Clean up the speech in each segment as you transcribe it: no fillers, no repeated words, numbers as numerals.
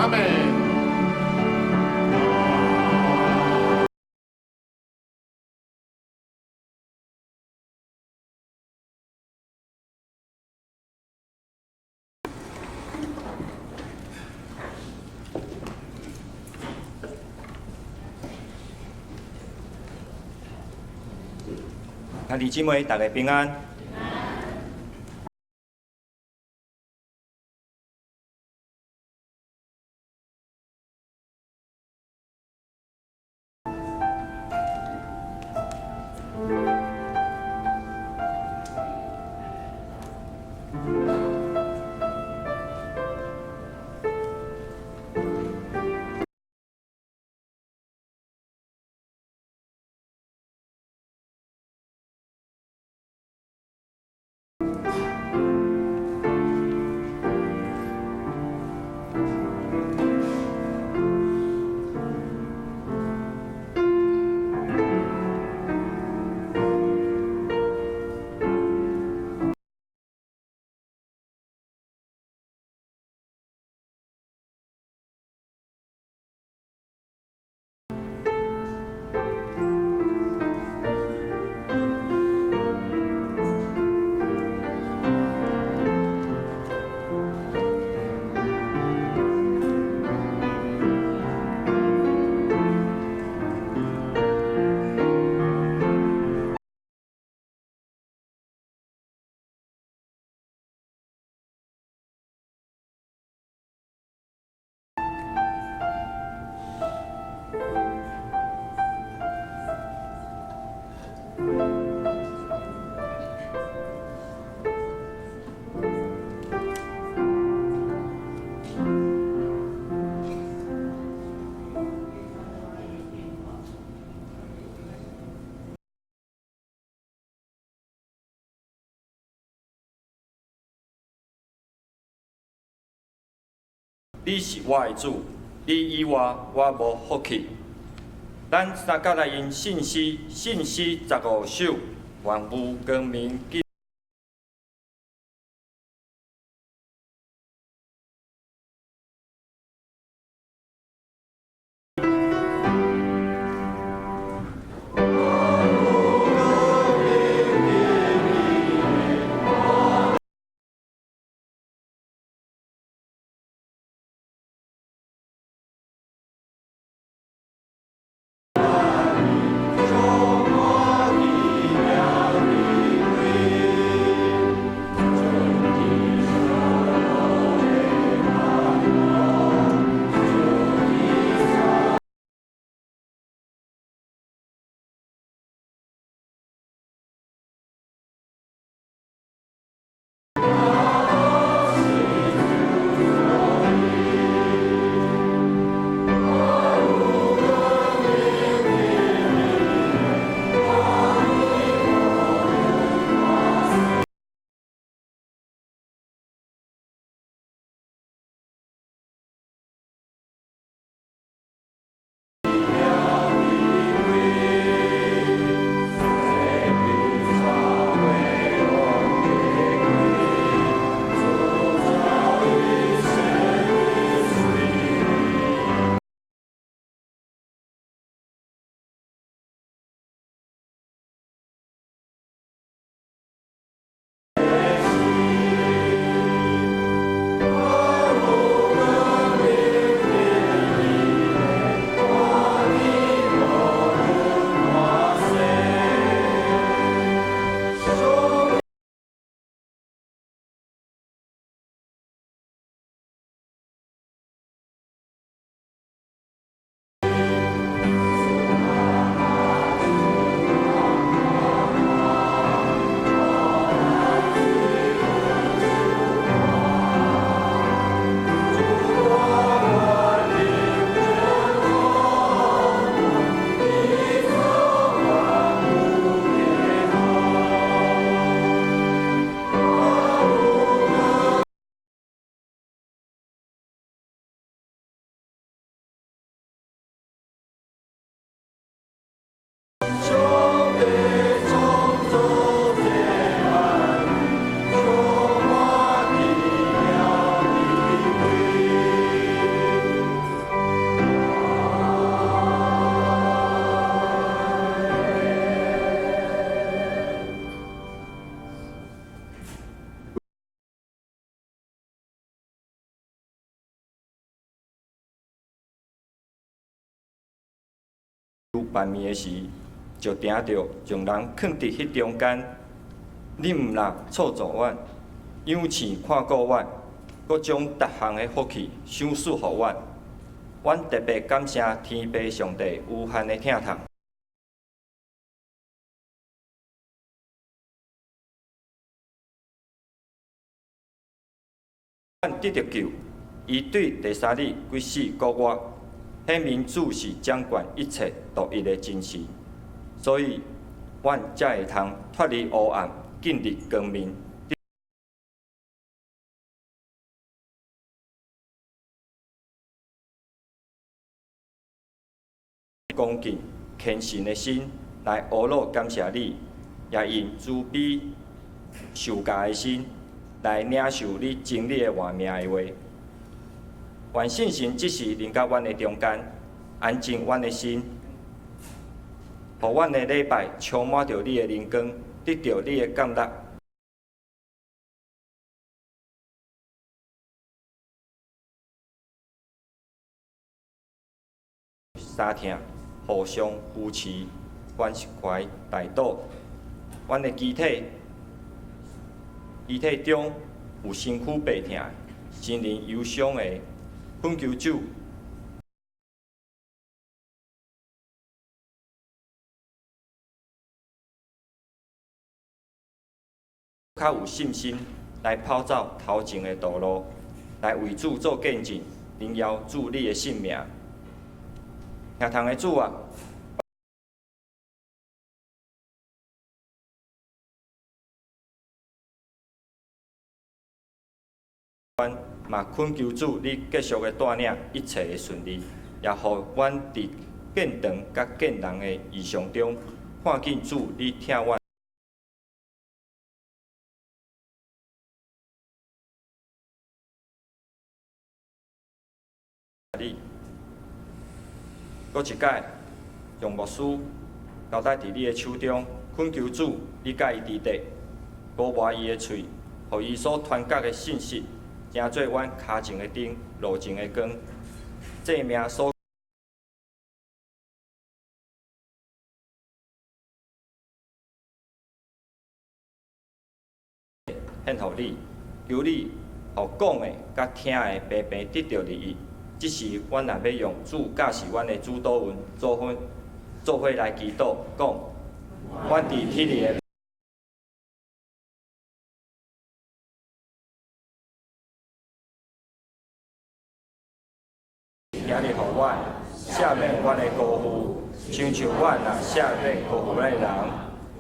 阿門。兄弟姊妹，大家平安。你是我的主，你以外我無福氣。咱三甲來用信詩，信詩15首，願無光明。辦麵的時，就聽著眾人囥佇彼中間，你毋但創造阮，養飼看顧阮，閣將逐項的福氣賞賜予阮。阮特別感謝天父上帝無限的疼痛。阮得著救，伊對第三日鬼死復活，顯明主是掌管一切獨一的真神，所以阮才會通脫離黑暗，進入光明。恭敬虔誠的心來阿樂感謝你，也用慈悲受教的心來領受你真理的活命的話。願聖神這時臨到阮的中間，安靜阮的心，予阮的禮拜充滿著你的靈光，得著你的感納。相疼，互相扶持，關懷代禱。阮的肢體，肢體中有身軀病痛、心靈憂傷的，懇求主較有信心來跑走頭前的道路，來為主做見證，榮耀主你的聖名。疼痛的主啊，阮嘛懇求主，你繼續的帶領一切的順利，也予阮佇見長佮見人的異象中，看見主你疼阮。你，閣一擺，將牧師交代佇你的手中，懇求主，你佮伊佇咧，膏抹伊的喙，予伊所傳講的信息，成做阮跤前的燈，路前的光，生命所獻予你，求你予講的佮聽的平平得著利益。這時，阮若欲用主教示阮的主禱文做伙做伙來祈禱，講：阮佇天裡的兄弟予阮赦免阮的辜負，親像阮若赦免辜負咱的人，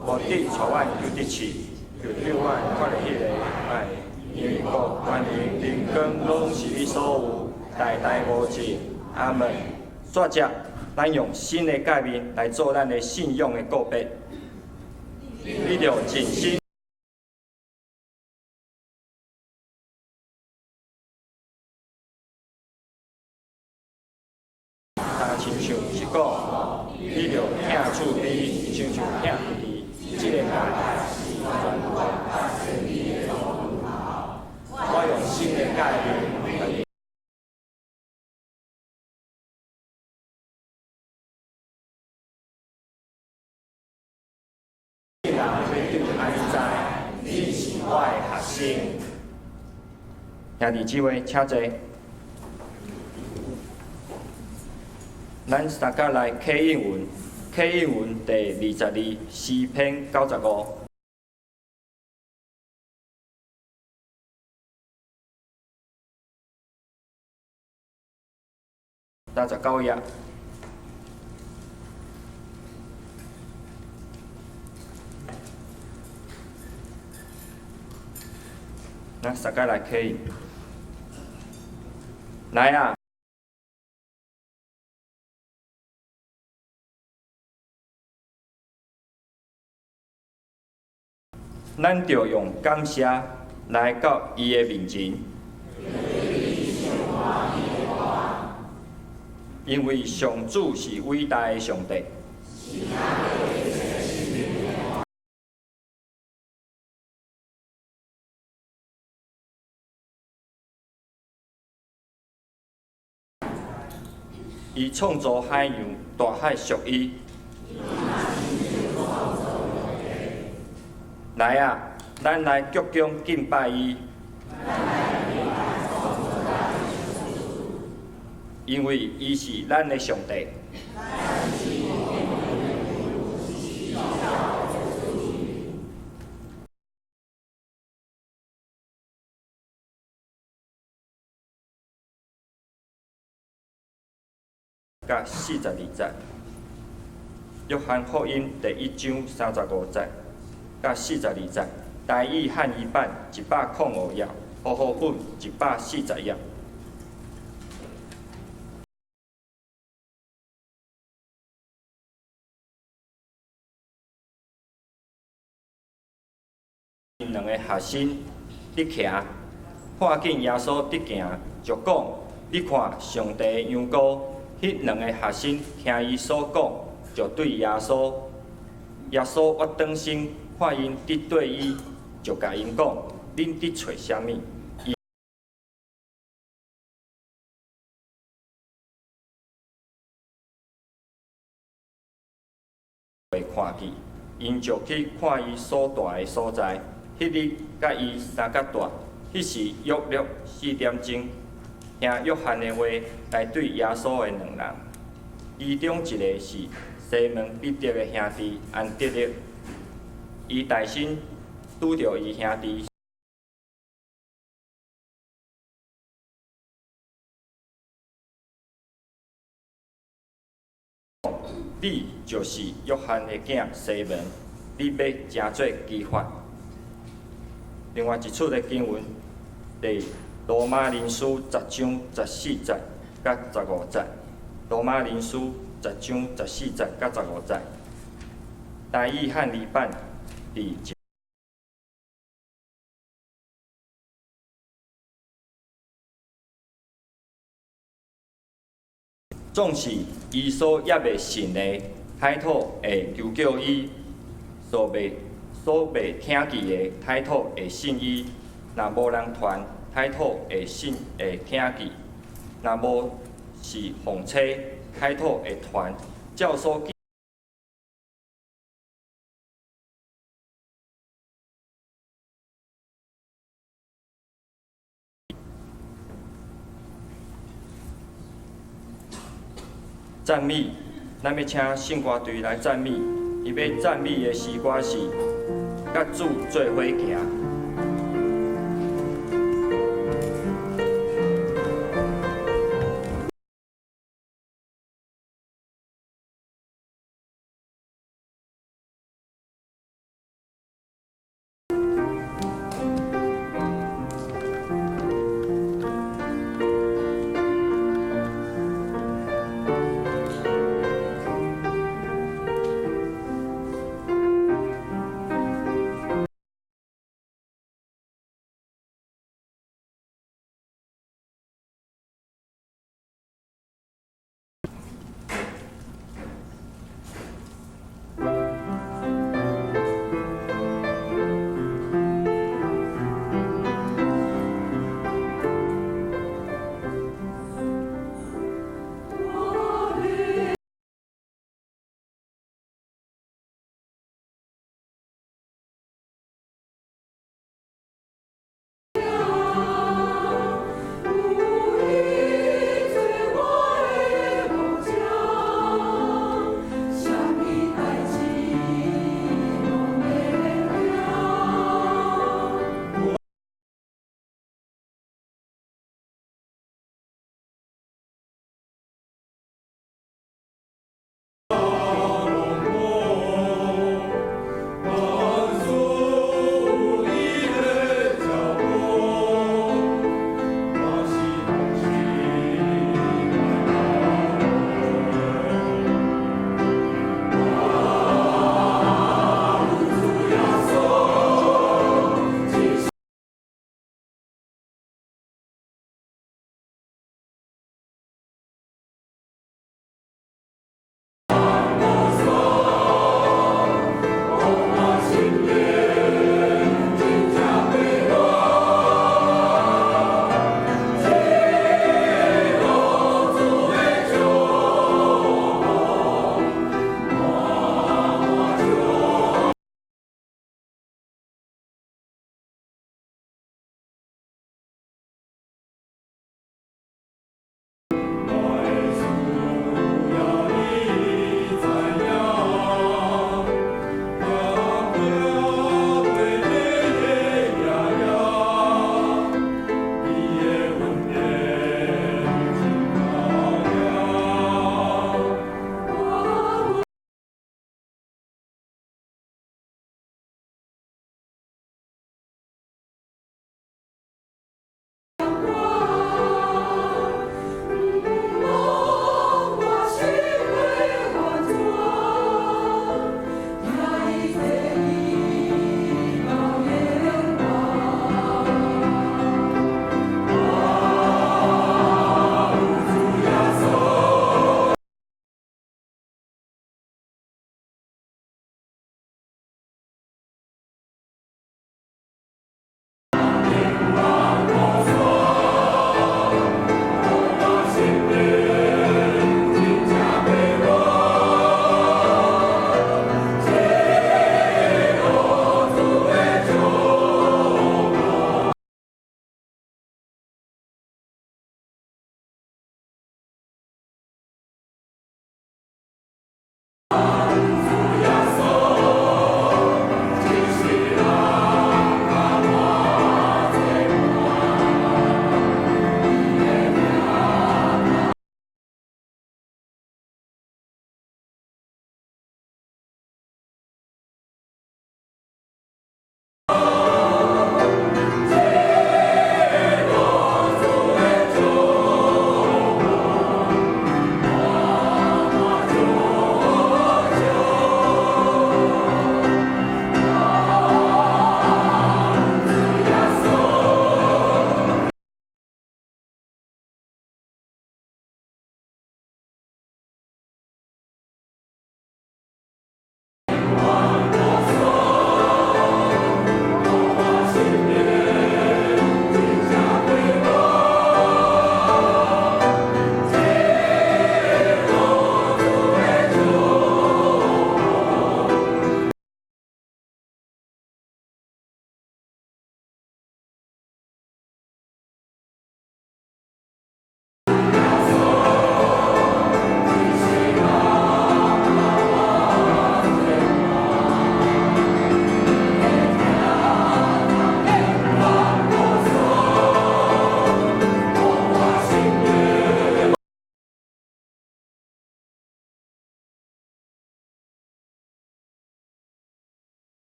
無得帶阮入得試，卻救阮脫離彼个歹。因為國、權柄、榮光，攏是你所有，代代無盡。阿門。煞接，咱用新的誡命來做咱的信仰的告別。你著盡心。若親像是講，你著疼厝邊，親像疼家己，這個誡我用新的誡命。人欲按呢知，恁是我的學生。兄弟姊妹，請坐。咱三甲來啟應文，啟應文第22詩篇95。39頁。咱三甲來啟應，來啊！咱著用感謝來到伊的面前，因為上主是偉大的上帝。伊創造海洋，大海屬伊。來啊，咱來鞠躬敬拜伊。因為伊是咱的上帝。佮42節，約翰福音第一章35節佮42節，台語漢語版105頁，和合本140頁。𪜶兩个學生佇徛，看見耶穌佇行，就講：你看，上帝的羊羔。彼兩个學生聽伊所講，就對耶穌。耶穌倚轉身，看𪜶佇綴伊，就共𪜶講：恁佇揣啥物？伊袂看見，𪜶就去看伊所蹛的所在。彼日佮伊相佮蹛，彼時約略4點鐘。聽約翰的話來對耶穌的兩人，其中一个是西門彼得的兄弟安德烈。伊大聲拄著伊兄弟你就是約翰的囝西門，你欲稱做磯法。另外一處的經文，佇羅馬人書十章14節佮15節。羅馬人書十章14節佮15節。台語漢語版佇總是伊所猶未信的，歹土會求叫伊；所未聽見的，歹土會信伊。若無人傳，歹土會信會聽見；若無是奉差，歹土會傳。照所記讚美，咱欲請聖歌隊來讚美。伊欲讚美的詩歌是《佮主做伙行》。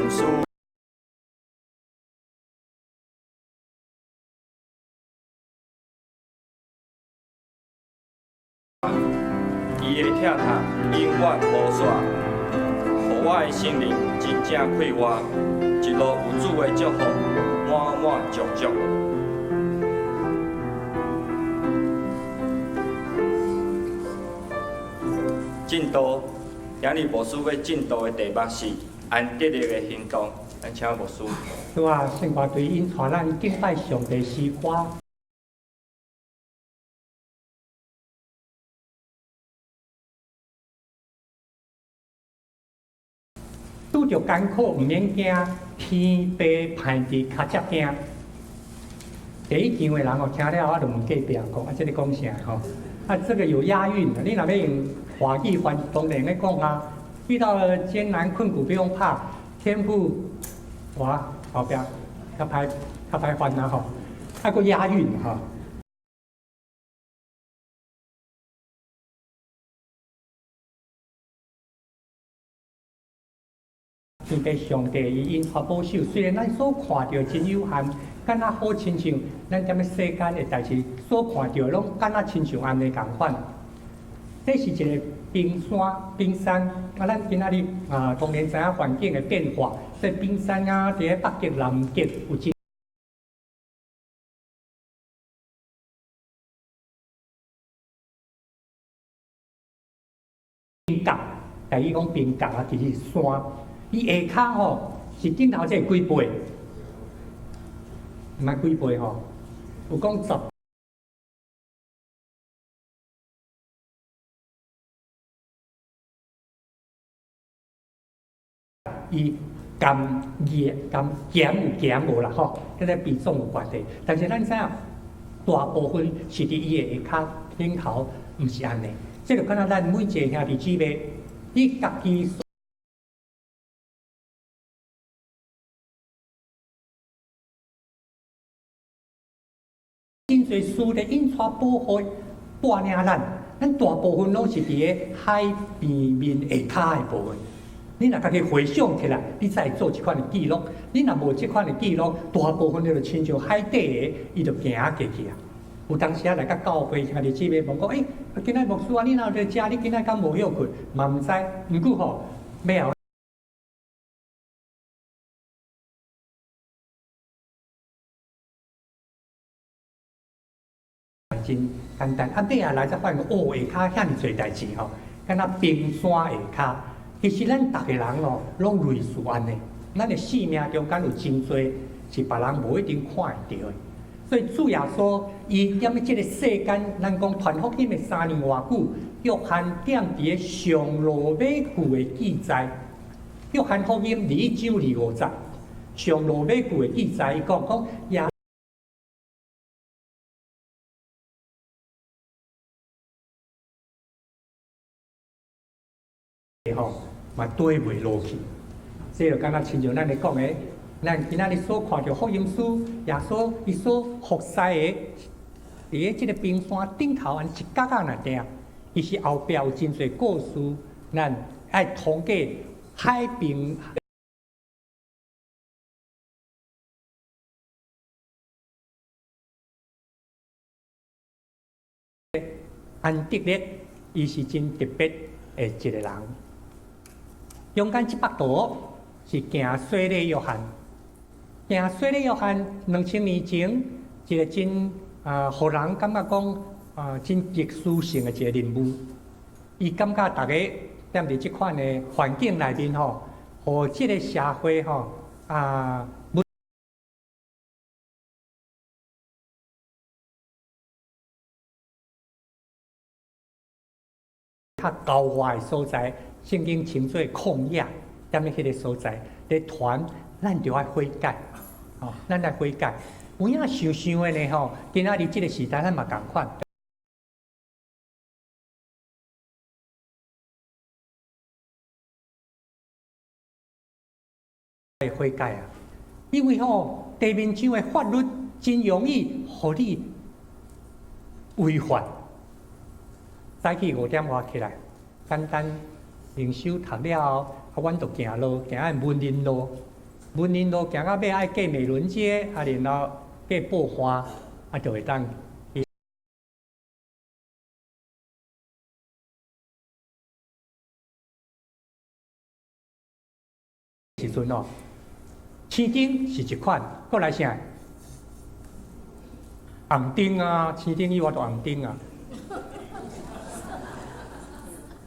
師。伊的疼痛永遠無煞，予我的心靈真正快活，一路有主的祝福，滿滿足足。證道，今日牧師欲證道的題目是安德烈的行動，咱請牧師。好啊，聖歌隊𪜶帶咱敬拜上帝詩歌。拄著艱苦毋免驚，天父歹佇跤跡行。第一場的人哦，聽了啊，就問隔壁講啊，這个講啥吼？啊，這個有押韻，你若欲用華語翻，當然咧講啊。遇到了艱難困苦不用怕，天父哇後壁較歹較歹翻啊吼，啊閣押韻吼。天父上帝伊引帶保守，雖然咱所看著真有限，敢若好親像咱踮咧世間的代誌所看著攏敢若親像按呢仝款。這是一个冰山，冰山啊！咱今仔日啊，當然知影環境的變化，這冰山啊，佇咧北極、南極有真角，台語講冰角啊，其實是山。伊下跤吼是頂頭這幾倍，毋捌幾倍吼，有講十。伊甘熱甘鹹有鹹無啦吼，這個比重有關係。但是咱知影大部分是佇伊的下跤頂頭，毋是按呢。這就敢若咱每一个兄弟姊妹，你家己。真濟事咧，引帶保護帶領咱，咱大部分攏是佇个海平面下跤的部分。你若家己回想起來，你才會做這款的記錄。你若無這款的記錄，大部分就親像海底的，伊就行過去啊。有當時啊來到教會，兄弟姊妹問講：欸，今仔牧師啊，你若有佇遮？你今仔敢無歇睏？嘛毋知。毋過吼，尾後。真簡單，啊，尾仔來才發現，哦，下跤遐爾濟代誌吼，敢若冰山下跤。其實咱逐个人哦，攏類似按呢。咱的生命中間有真濟是別人無一定看會著的。所以主耶穌伊踮咧這个世間，咱講傳福音的3年外久，約翰踮佇个上落尾句的記載，約翰福音21章25節，上落尾句的記載，伊講講耶。吼，嘛綴袂落去，這就敢若親像咱咧講的，咱今仔日所看著福音書，耶穌伊所服侍的，佇个這个冰山頂頭按呢一角仔爾定，其實後壁有真濟故事，咱愛通過海平。安德烈，伊是真特別的一个人。中間這幅圖是行洗禮約翰，行洗禮約翰2000年前，一个真啊，予人感覺講啊，真歷史性的一个人物。伊感覺逐个踮佇這款的環境內面吼，予這个社會吼啊，較郊外的所在，聖經稱做曠野，踮咧彼个所在咧傳，咱著愛悔改，吼，咱愛悔改。有影想想的呢吼，今仔日這个時代咱嘛仝款。愛悔改啊！因為吼，地面上的法律真容易予你違反。早起5點外起來，簡單靈修讀了後，啊，阮就行路，行喺文林路，文林路行到尾愛過美崙街，啊，然後過寶華，啊，就會當。時陣哦，青燈是一款，閣來啥？紅燈啊，青燈以外就紅燈啊。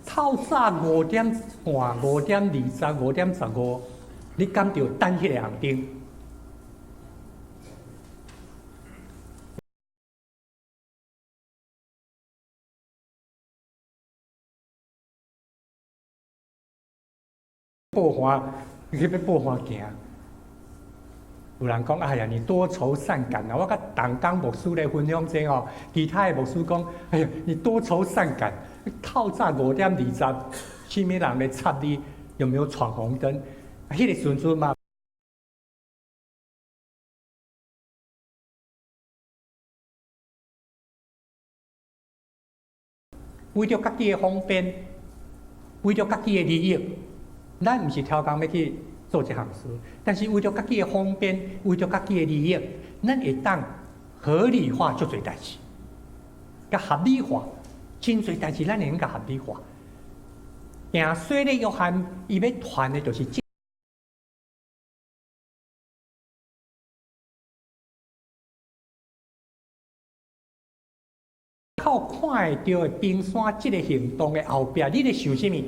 透早5點半、5點20、5點15，你敢著等彼個紅燈？寶華，你去欲寶華行？有人講：哎呀，你多愁善感啊！我佮同工牧師咧分享這哦，其他的牧師講：哎呀，你多愁善感。透早5點20，啥物人咧插你？有沒有闖紅燈？彼個時陣嘛，為著家己的方便，為著家己的利益，咱毋是刁工欲去做這項事，但是為著家己的方便，為著家己的利益，咱會當合理化足濟代誌，共合理化，真濟代誌咱會用共合理化。行洗禮約翰，伊欲傳的就是這靠看會著的冰山這个行動的後壁，你咧想啥物？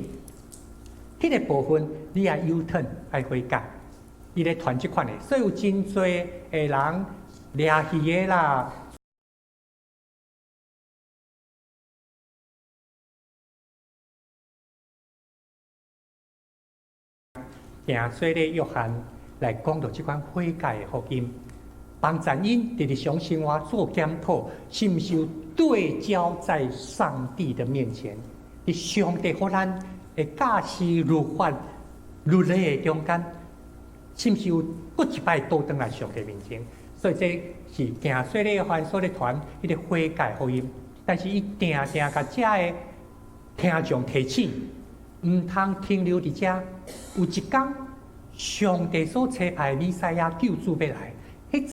彼個部分你愛 U turn，愛悔改。伊咧傳這款的，所以有真濟的人掠魚的啦，行洗禮約翰來講著這款悔改的福音，幫助𪜶佇日常生活做檢討，是毋是有對焦在上帝的面前？佇上帝予咱的教示律法律例的中間，是毋是有閣一擺倒轉來上帝面前？所以這是行洗禮約翰所咧傳彼个悔改福音，但是伊定定共遮的聽眾提醒，毋通停留佇遮。有一工，上帝所差派的彌賽亞救主欲來，彼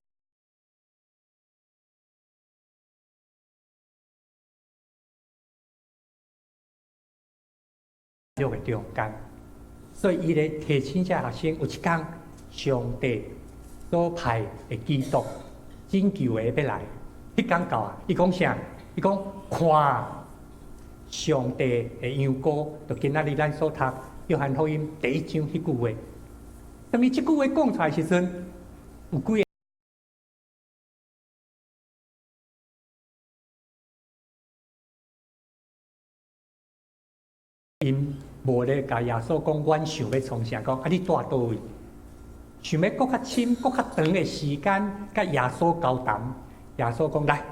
的中間，所以伊咧提醒遮學生，有一工上帝所派的基督拯救的欲來，彼工到啊！伊講啥？伊講看上帝的羊羔，就今仔日咱所讀約翰福音第一章彼句話。當伊這句話講出來時陣，有幾个𪜶無咧共耶穌講，阮想欲創啥？講啊，你住佗位？想欲閣較深、閣較長的時間，佮耶穌交談。耶穌講來，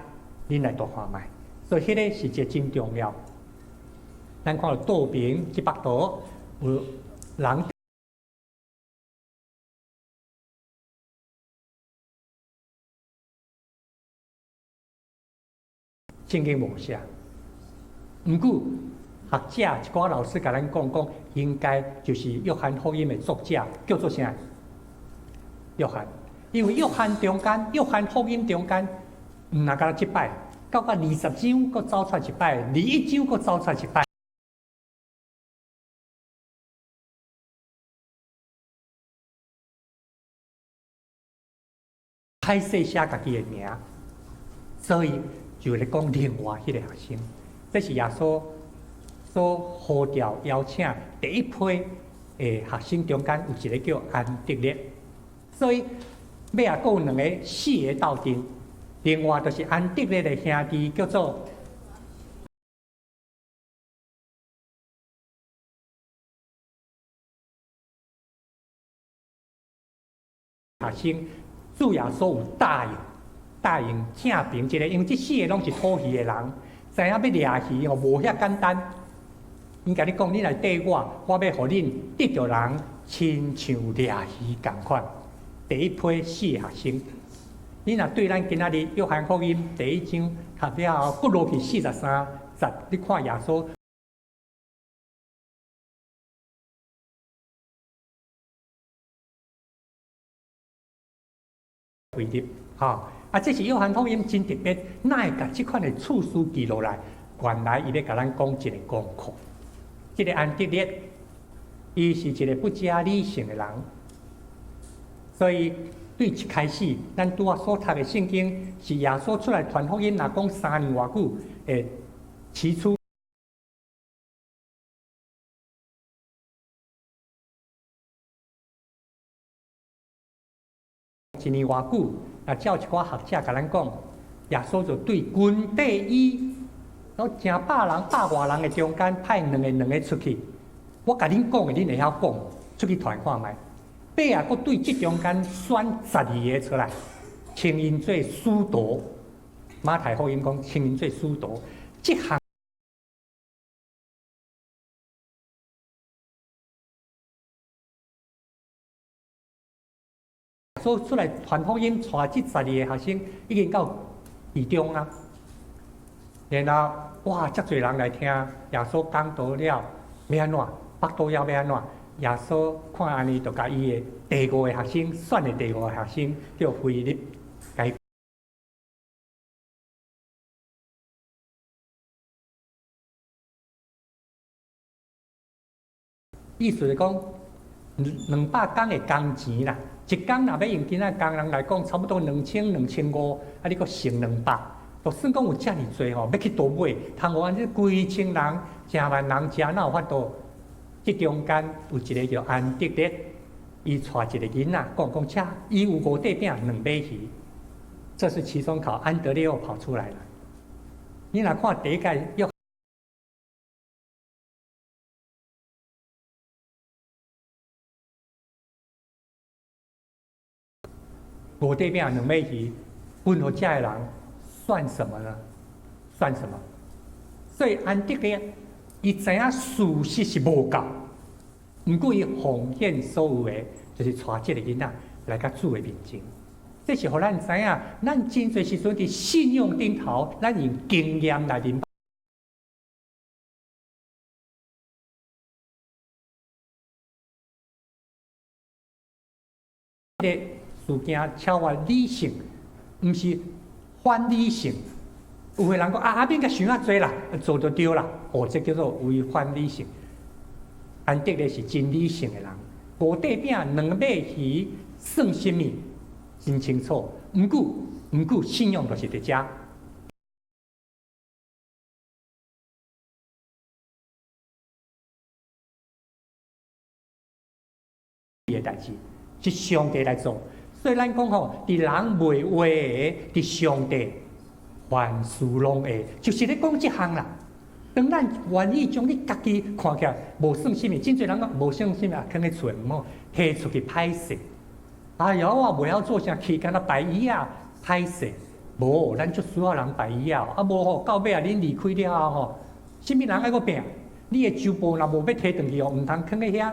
恁來蹛看覓。所以，彼个是一個真重要。咱看著倒爿這幅圖，有人聖經無寫，毋過學者一寡老師共咱講講，應該就是約翰福音的作者叫做啥？約翰，因為約翰中間，約翰福音中間，毋若干焦這擺，到到20章閣走出來一擺，21章閣走出來一擺。歹勢寫家己的名，所以就咧講另外彼個學生，這是耶穌所呼召邀請第一批的學生中間有一個叫安德烈，所以尾仔閣有兩个四个鬥陣，另外就是安德烈的兄弟叫做學生。主耶穌有答應，答應正爿這个，因為這四个攏是捕魚的人，知影欲掠魚哦，無遐簡單。𪜶共你講，你來綴我，我欲予恁得著人，親像掠魚仝款。第一批四个學生，你若對咱今仔日約翰福音第一章讀了後，閣落去43節，你看耶穌腓立，吼，啊，這是約翰福音真特別，哪會共這款的趣事記落來？原來伊欲共咱講一個功課。這个安德烈，伊是一個不加理性的人，所以對一開始，咱拄仔所讀的聖經是耶穌出來傳福音，若講3年偌久，會起初一年偌久，若照一寡學者共咱講，耶穌就對軍隊伊，攏成百人、百外人的中間派兩个兩个出去。我共恁講的，恁會曉講，出去傳看覓。尾仔閣對這中間選12个出來，稱𪜶做使徒。馬太福音講稱𪜶做使徒，這項所出來傳福音，帶這12个學生已經到其中啊。然後哇，遮濟人來聽耶穌講道了，欲按怎？腹肚枵欲按怎？耶穌看按呢，就共伊的第五个學生，選的第五个學生叫腓力，共伊意思是講200工的工錢啦，一工若欲用今仔工人來講，差不多2000、2500，啊，你閣乘200，就算講有遮爾濟吼，欲去佗買，通予按呢幾千人、成萬人食，哪有法度？這中間有一個叫安德烈，伊帶一個囡仔，講講遮，伊有五塊餅兩尾魚，這是期中考，安德烈又跑出來了。你若看第一屆約五塊餅兩尾魚，分予遮的人，算什麼呢？算什麼？所以安德烈伊知影事實是無夠，毋過伊奉獻所有的，就是帶這个囡仔來到主的面前。這是予咱知影，咱真濟時陣佇信仰頂頭，咱用經驗來明白。這个事件超越理性，毋是反理性。有的人講啊，免共想遐濟啦，做就對啦。哦，這叫做違反理性。安德烈是真理性的人，五塊餅兩尾魚算啥物？真清楚。毋過信仰就是佇遮的代誌，是上帝來做。所以咱講吼，佇人袂話的，佇上帝凡事攏會，就是咧講這項啦。當咱願意將你家己看起來無算啥物，真濟人講無算啥物啊，囥佇厝毋好提出去歹勢。哎喲，我袂曉做啥，去敢若擺椅仔，歹勢。無，咱足需要人擺椅仔，啊無吼，到尾啊，恁離開了後吼，啥物人愛閣拼？你的桌布若無欲提轉去哦，毋通囥佇遐。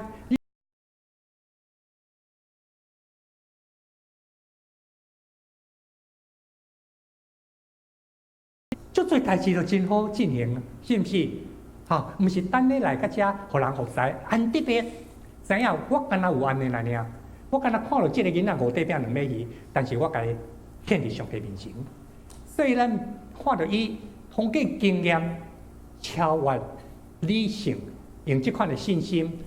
足濟代誌都真好進行，是毋是？吼，毋是等你來到遮，予人服侍。安德烈知影我敢若有按呢爾，我敢若看著這个囡仔五塊餅兩尾魚，但是我共伊獻佇上帝面前。所以咱看著伊通過經驗超越理性，用這款的信心。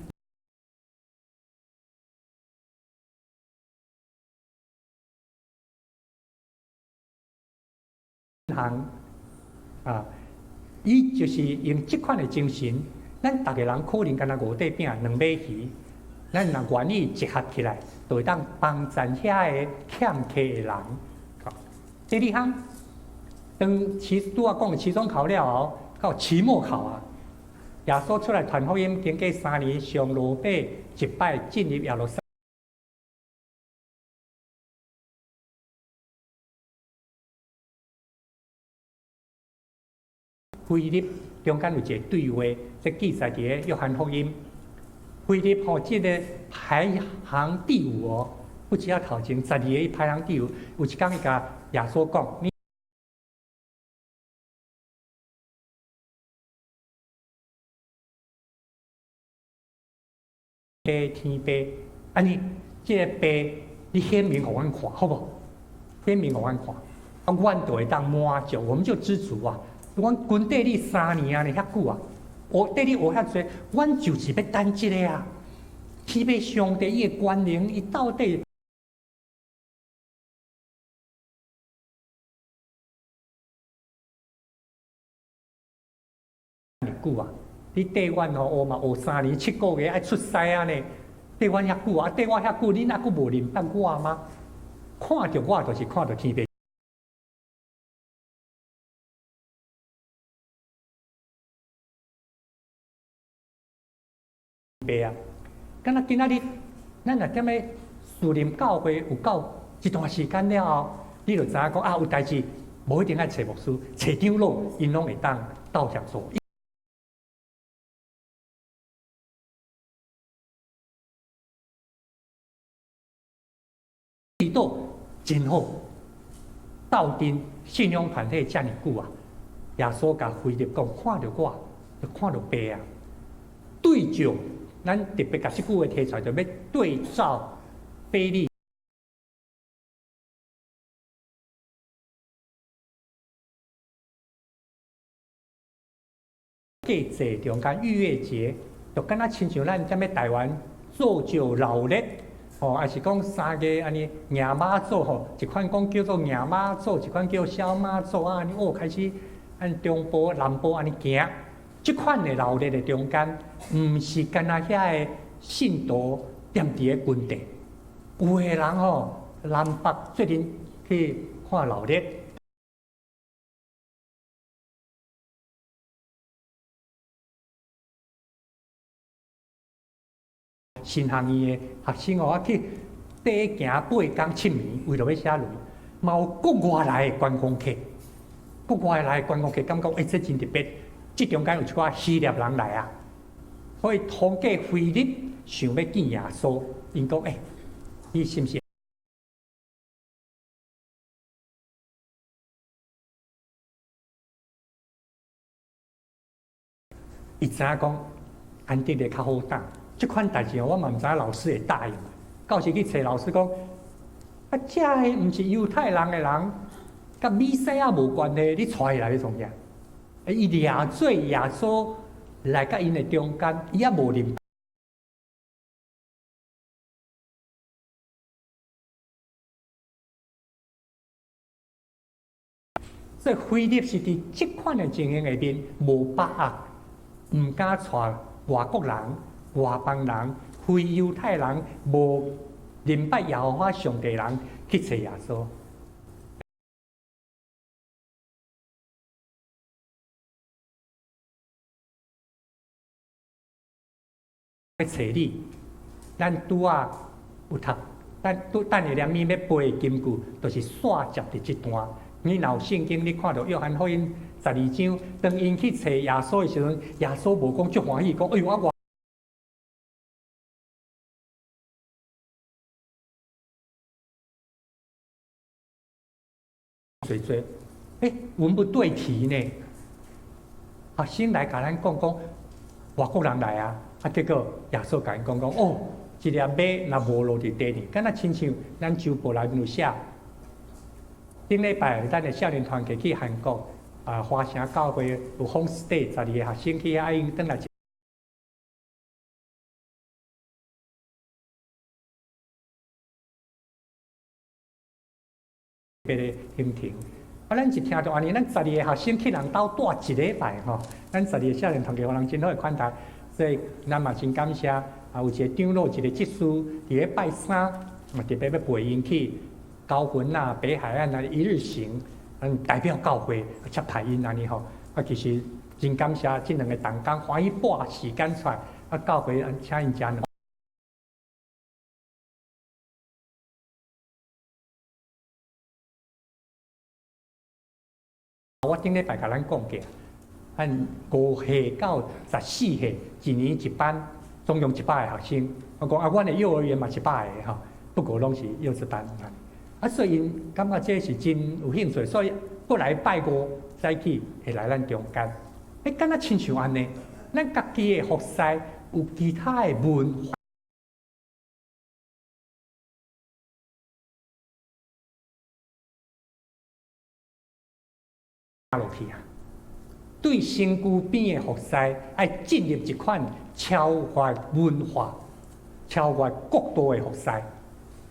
行啊！伊就是用這款的精神，咱逐个人可能敢若五塊餅兩尾魚，咱若願意集合起來，就會當幫助遐个欠缺的人。第二項，當期拄仔講期中考了後，到期末考啊，耶穌出來傳福音，經過3年，上羅馬一擺進入耶路撒。腓力中間有一個對話，這記載佇个約翰福音。腓力吼，這个排行第五哦，不只啊頭前12个排行第五。有一工伊共耶穌講：你天父，按呢，這个父你顯明予阮看，好無？顯明予阮看，啊，阮就會當滿足，我們就知足啊。阮跟綴你3年啊，呢遐久啊，學綴你學遐濟，阮就是欲等這个啊。天父上帝伊的權能，伊到底久啊？你綴阮吼學嘛學3年7個月愛出師啊呢？綴阮遐久啊，綴我遐久，你若閣無認得我嗎？看著我就是看著天父爸啊！敢若今仔日，咱若踮咧樹林教會有夠一段時間了後，你就知影講啊，有代誌無一定愛揣牧師，揣長老，𪜶攏會當鬥協助。祈禱真好，鬥陣信仰團體遮爾久啊！耶穌共腓力講：看著我，就看著爸啊！對照，咱特別共這句話提出來，就欲對照腓力過節中間逾越節，就敢若親像咱踮咧台灣做石鬧熱。吼，抑是講三個按呢迎媽祖吼，一款講叫做迎媽祖，一款叫痟媽祖啊，按呢哦開始按中部、南部按呢行，這款的鬧熱的中間，毋是干焦遐个信徒踮佇咧群體，有的人吼南北做陣去看鬧熱。神學院的學生哦，啊去短行8工7暝，為著欲寫論，嘛有國外來的觀光客，國外來的觀光客感覺欸，這真特別。這中間有一寡希臘人來啊，所以通過腓力想欲見耶穌，𪜶講欸，你是毋是？伊知影講安德烈較好當。這款代誌我嘛毋知影老師會答應。到時去揣老師講，啊，這个毋是猶太人的人，佮彌賽亞無關係，你帶伊來欲創啥？伊掠做耶穌來佮𪜶的中間，伊猶無認。所以腓力是佇這款的情形下面無把握，毋敢帶外國人、外邦人、非猶太人、無認捌耶和華上帝人去揣耶穌。欲揣你，咱拄仔有讀，咱拄等下連物欲背的金句，就是煞接佇這段。你若有聖經，你看著約翰福音12章，當𪜶去揣耶穌的時陣，耶穌無講足歡喜，講哎喲啊我。濟濟，欸，文不對題呢。學生來共咱講講，外國人來啊，啊結果耶穌共𪜶講講，哦，一粒麥若無落佇地裡，敢若親像咱週報內面有寫。頂禮拜咱的少年團契去韓國啊，華城教會有 homestay，12個學生去遐，𪜶轉來。別的行程，啊，咱一聽著按呢，咱十二个學生去人兜蹛一禮拜吼，咱十二个少年團契，予人真好的款待，所以咱嘛真感謝。啊，有一個長老，一個執事，佇咧拜三，嘛特別欲陪𪜶去高雄啊、北海岸啊一日行，咱代表教會接待𪜶按呢吼。啊，其實真感謝這兩個同工歡喜撥時間出來，啊，教會請𪜶食兩。我頂禮拜共咱講過，咱5歲到14歲，一年一班，總共100个學生。我講啊，阮的幼兒園嘛100个吼，不過攏是幼稚班。啊，所以𪜶感覺這是真有興趣，所以過來拜五早起會來咱中間。欸，敢若親像按呢，咱家己的服侍有其他的文化。落去啊！對身軀邊的服侍，愛進入一款超越文化、超越國度的服侍。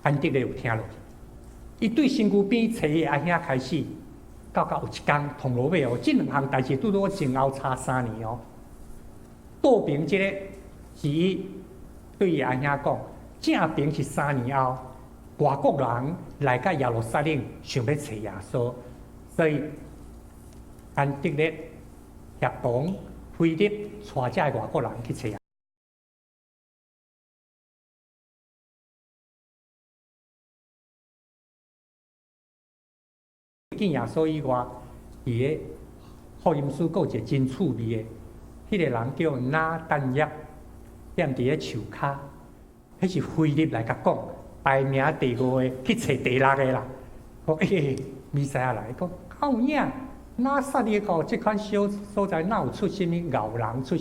安德烈有聽落去，伊對身軀邊揣伊阿兄開始，到有一工銅鑼尾哦，這兩項代誌拄拄前後差3年哦。倒爿這個是伊對伊阿兄講，正爿是3年後，外國人來到耶路撒冷，想欲揣耶穌，所以安德烈協同腓力帶這个外國人去揣耶。見耶穌以外，佇个福音書閣有一個真趣味的，彼個人叫拿但業，踮佇咧樹跤，彼是腓力來共講，排名第五个去揣第六个啦。講欸，彌賽亞來講，敢有影？拿撒勒吼，這款小所在，哪有出啥物牛人出？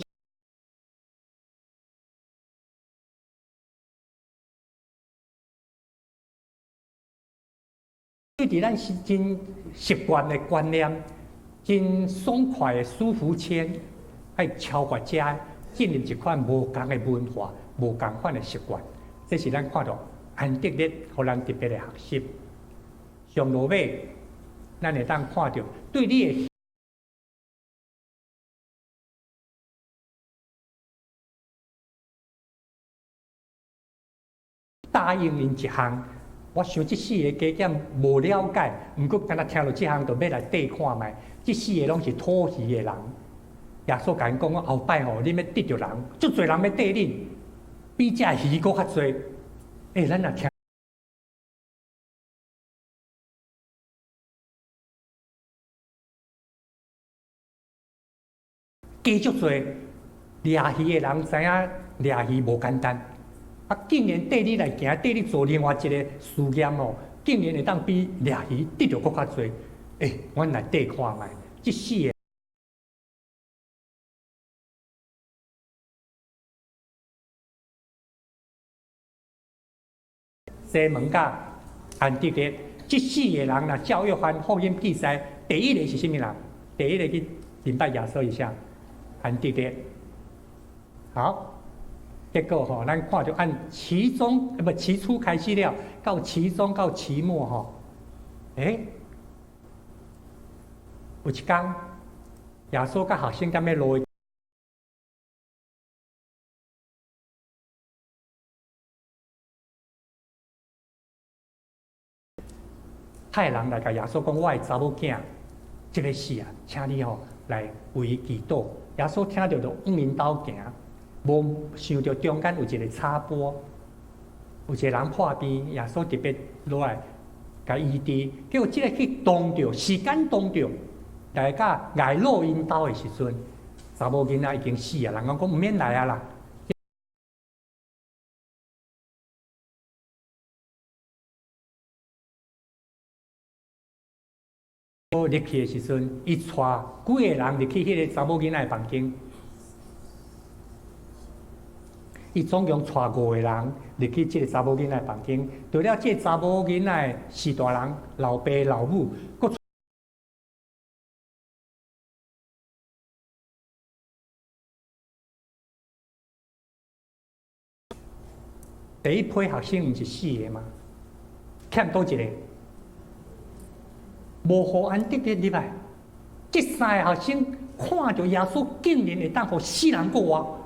對佇咱是真習慣的觀念，真爽快的舒服圈，愛超越這，進入一款無仝的文化、無仝款的習慣。這是咱看著安德烈予咱特別的學習。上落尾，咱會當看著對你的答應𪜶一項。我想這四个加減無了解，毋過敢若聽著這項，就欲來綴看覓。這四个攏是討魚的人。耶穌共𪜶講，後擺吼，恁欲得著人，足濟人欲綴恁，比這魚閣較濟。欸，咱若聽，加足濟掠魚的人知影掠魚無簡單。啊！竟然綴你來行，綴你做另外一個事業哦，竟然會當比掠魚得著閣較濟。欸，阮來綴看覓，這四个西門佮安德烈，這四个人若照約翰福音記載，第一個是啥物人？第一個去認捌耶穌是啥？安德烈。好。結果吼，咱看著按其中，不，期初開始了，到期中到期末吼，欸，有一工，耶穌佮學生踮咧路，派人來共耶穌講：我的查某囝這个死啊，請你吼來為伊祈禱。耶穌聽著就往𪜶兜行。無想著中間有一個插播，有一個人破病，耶穌特別落來共醫治，結果這个去當著時間當著，來到睚魯𪜶兜的時陣，查某囡仔已經死啊！人講講毋免來啊啦。入去的時陣，伊帶幾个人入去彼個查某囡仔的房間。伊總共帶五個人入去這個查某囡仔房間，除了這個查某囡仔四大人，老爸老母，閣第一批學生毋是四个嗎？欠佗一個，無予安德烈入來。這三个學生看著耶穌竟然會當予死人復活。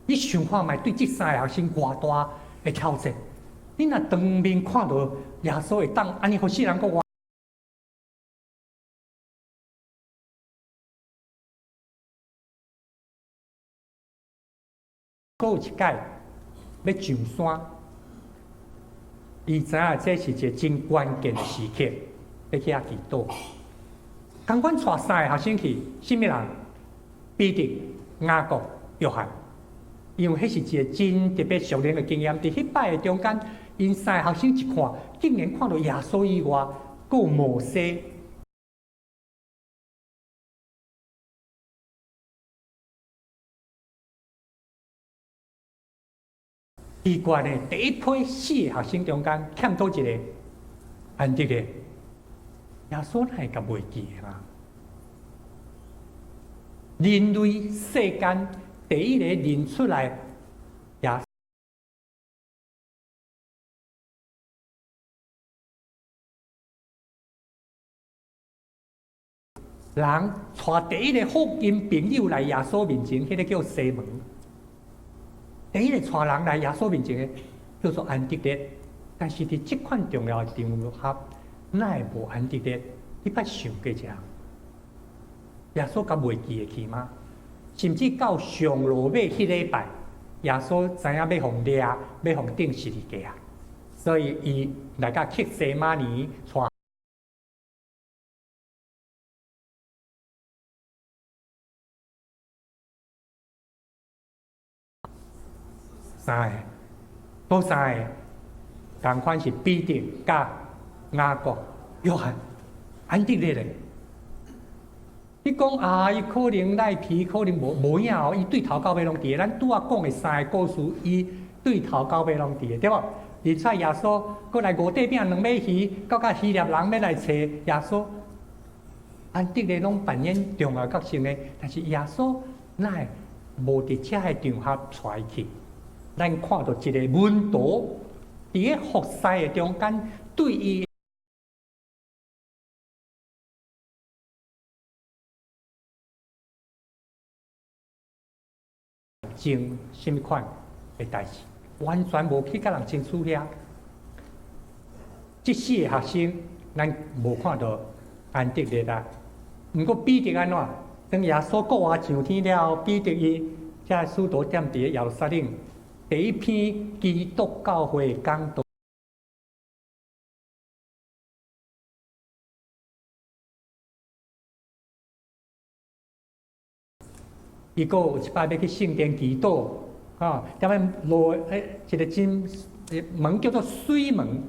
你想看覓？對這三个學生偌大的挑戰？你若當面看著耶穌會當按呢予死人復活，閣有一擺欲上山，伊知影這是一個真關鍵的時刻，欲去遐祈禱。仝款帶三个學生去，啥物人？彼得、雅各、約翰。因為彼是一個真特別屬靈的經驗。佇彼擺的中間，𪜶三个學生一看，竟然看著耶穌以外，閣有摩西。奇怪呢，第一批四个學生中間欠佗一個安德烈，耶穌哪會共袂記的嘛？人類世間第一个認出來耶人帶第一个福音朋友來耶穌面前，彼個叫西門。第一个帶人來耶穌面前的叫做安德烈，但是佇這款重要的場合，哪會無安德烈？你捌想過這？耶穌敢袂記會去嗎？甚至到上路尾彼禮拜，耶穌知影欲予掠，欲予釘十字架，所以伊來到客西馬尼帶三个，佗三个，仝款是彼得、佮雅各、約翰、安德烈咧。你講啊，伊可能賴皮，可能無影哦。伊對頭到尾攏佇個，咱拄仔講的三个故事，伊對頭到尾攏佇個，對無？而且耶穌閣來五塊餅兩尾魚，閣佮希臘人欲來揣耶穌，安德烈攏扮演重要角色呢。但是耶穌哪會無佇遮个場合帶伊去？咱看著一个門徒佇个服侍的中間，對伊種啥物款的代誌，完全無去共人爭取遐。這四个學生，咱無看著安德烈啊。毋過彼得按怎？當耶穌復活上天了後，彼得伊遮使徒踮佇个耶路撒冷第一篇基督教會講道，伊閣有一擺欲去聖殿祈禱，吼，踮咧路一个真門叫做水門，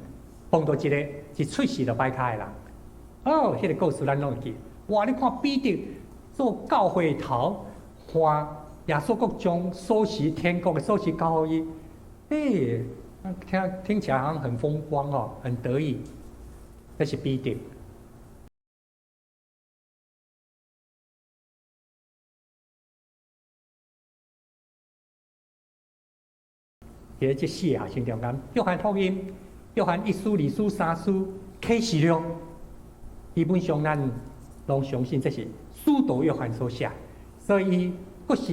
碰著一個一喙齒就歹跤的人。哦，彼個故事咱攏會記。哇！你看彼得做教會頭，看耶穌閣將鎖匙天國的鎖匙交予伊，欸，聽起來好像很風光哦，很得意。這是彼得。佇這四个學生中間，約翰福音、約翰一書、二書、三書、啟示錄，基本上咱攏相信這是使徒約翰所寫，所以閣是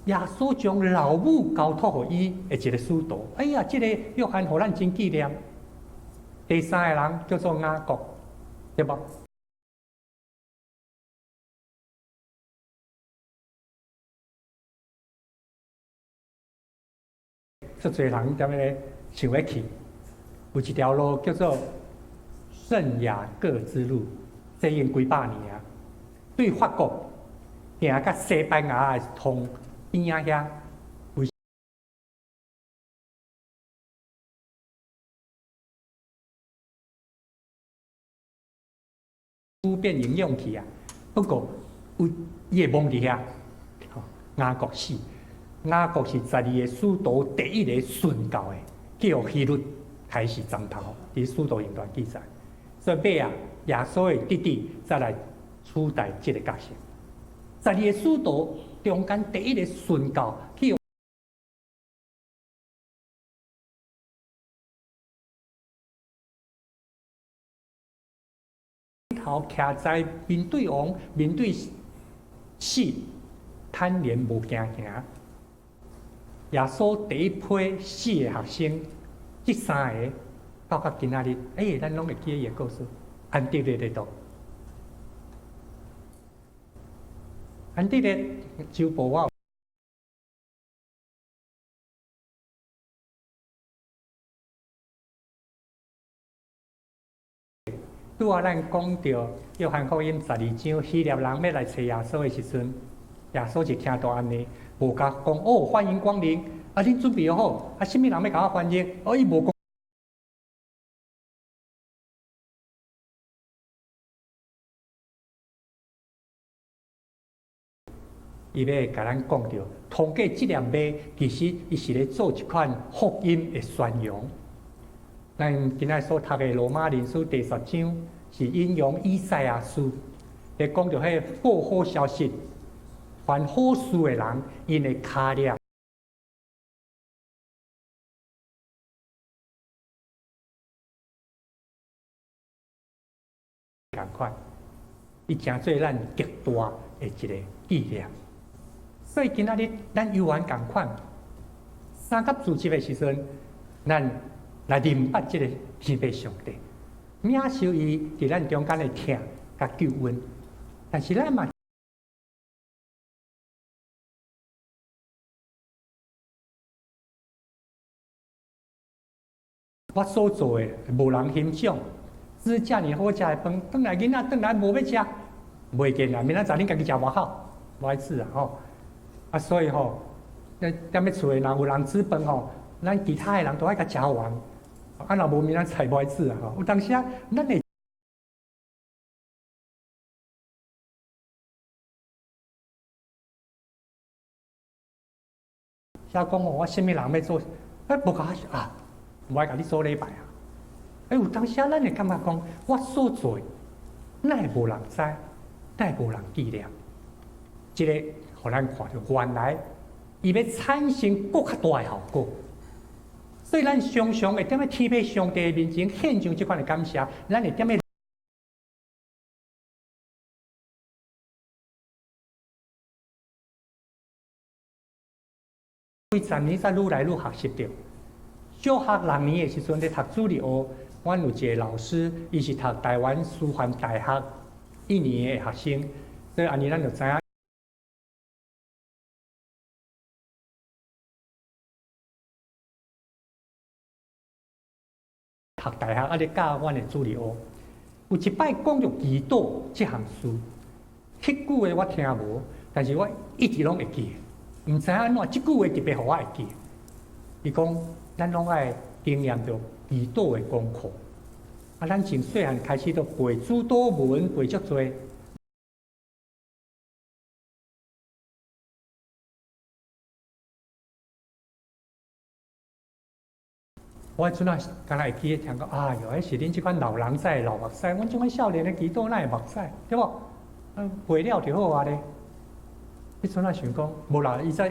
耶穌將老母交託予伊的一個使徒。哎呀，這個約翰予咱真紀念。第三個人叫做雅各，對無？足濟人踮咧想欲去，有一條路叫做聖雅各之路，這已經幾百年啊。對法國行到西班牙的通邊仔遐，有變營養去啊。不過有伊會墓佇遐，雅各死。雅各是12個使徒第一个殉教的，叫希律開始斬頭，佇使徒行傳記載。所以尾仔，耶穌的弟弟才來取代這个角色。12個使徒中間第一个殉教，去頭徛在面對王、面對死，坦然無驚驚。耶穌第一批四个學生，這三个到今仔日，欸，咱攏會記得伊的故事。安德烈佇佗？安德烈週報我拄仔咱講著約翰福音12章，希臘人欲來揣耶穌的時陣，耶穌就聽著按呢，無共講哦，歡迎光臨，啊，恁準備好，啊，啥物人欲共我翻譯？哦，伊無講。伊欲共咱講著，通過這粒麥，其實伊是咧做一款福音的宣揚。咱今仔所讀的羅馬人書第十章，是引用以賽亞書，咧講著彼個復活消息，凡好事的人，𪜶的跤粒仝款，伊成做咱極大的一个紀念。所以今仔日咱猶原仝款，三甲主日的時陣，咱來認捌這个天父上帝，領受伊佇咱中間的疼佮救恩。但是咱嘛，我所做的無人欣賞，煮遮爾好食的飯，轉來囡仔轉來無欲食，袂見啦，明仔載恁家己食外口，無愛煮啊吼。啊，所以吼，咱踮咧厝的若有人煮飯吼，咱其他的人都愛共食完。啊，若無明仔載無愛煮啊吼。有當時啊，咱會寫講吼，我啥物人欲做，欸，無共我啊，無愛共你做禮拜啊。欸，有當時啊，咱會感覺講，我所做的，哪會無人知，哪會無人紀念？這个，予咱看著，原來伊欲產生閣較大的效果。所以咱常常會踮咧天父上帝面前獻上這款的感謝，咱會踮咧幾十年才愈來愈學習著。小學六年的時陣咧讀主日學，阮有一个老師，伊是讀台灣師範大學一年的學生，所以按呢咱就知影。讀大學啊咧教阮的主日學，有一擺講著祈禱這項事，彼句話我聽無，但是我一直攏會記得，毋知按怎這句話特別予我會記得。伊講，咱攏愛經驗著祈禱的功課。啊，咱從細漢開始都背主禱文，背足濟。我彼陣仔敢若會記得聽講，哎喲，彼是恁這款老人在流目屎，阮這款少年的祈禱哪會目屎，對無？背了就好啊咧。彼陣仔想講，無啦，伊才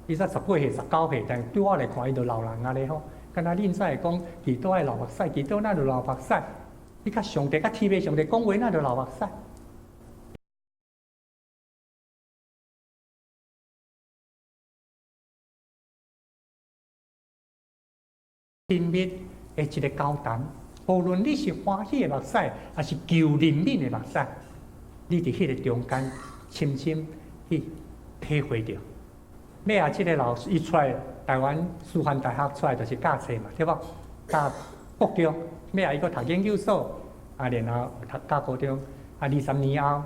伊才18歲、19歲，但對我來看，伊就老人啊咧吼。敢若恁早會講祈禱愛流目屎，祈禱哪就流目屎？你佮上帝、佮天父上帝講話，哪就流目屎？親密的一个交談，無論你是歡喜的目屎，抑是求憐憫的目屎，你佇彼个中間深深去體會著。尾仔這个老師伊出來，台灣師範大學出來就是教冊嘛，對無？教國中，尾仔伊閣讀研究所，啊，然後讀教高中，啊，20年後。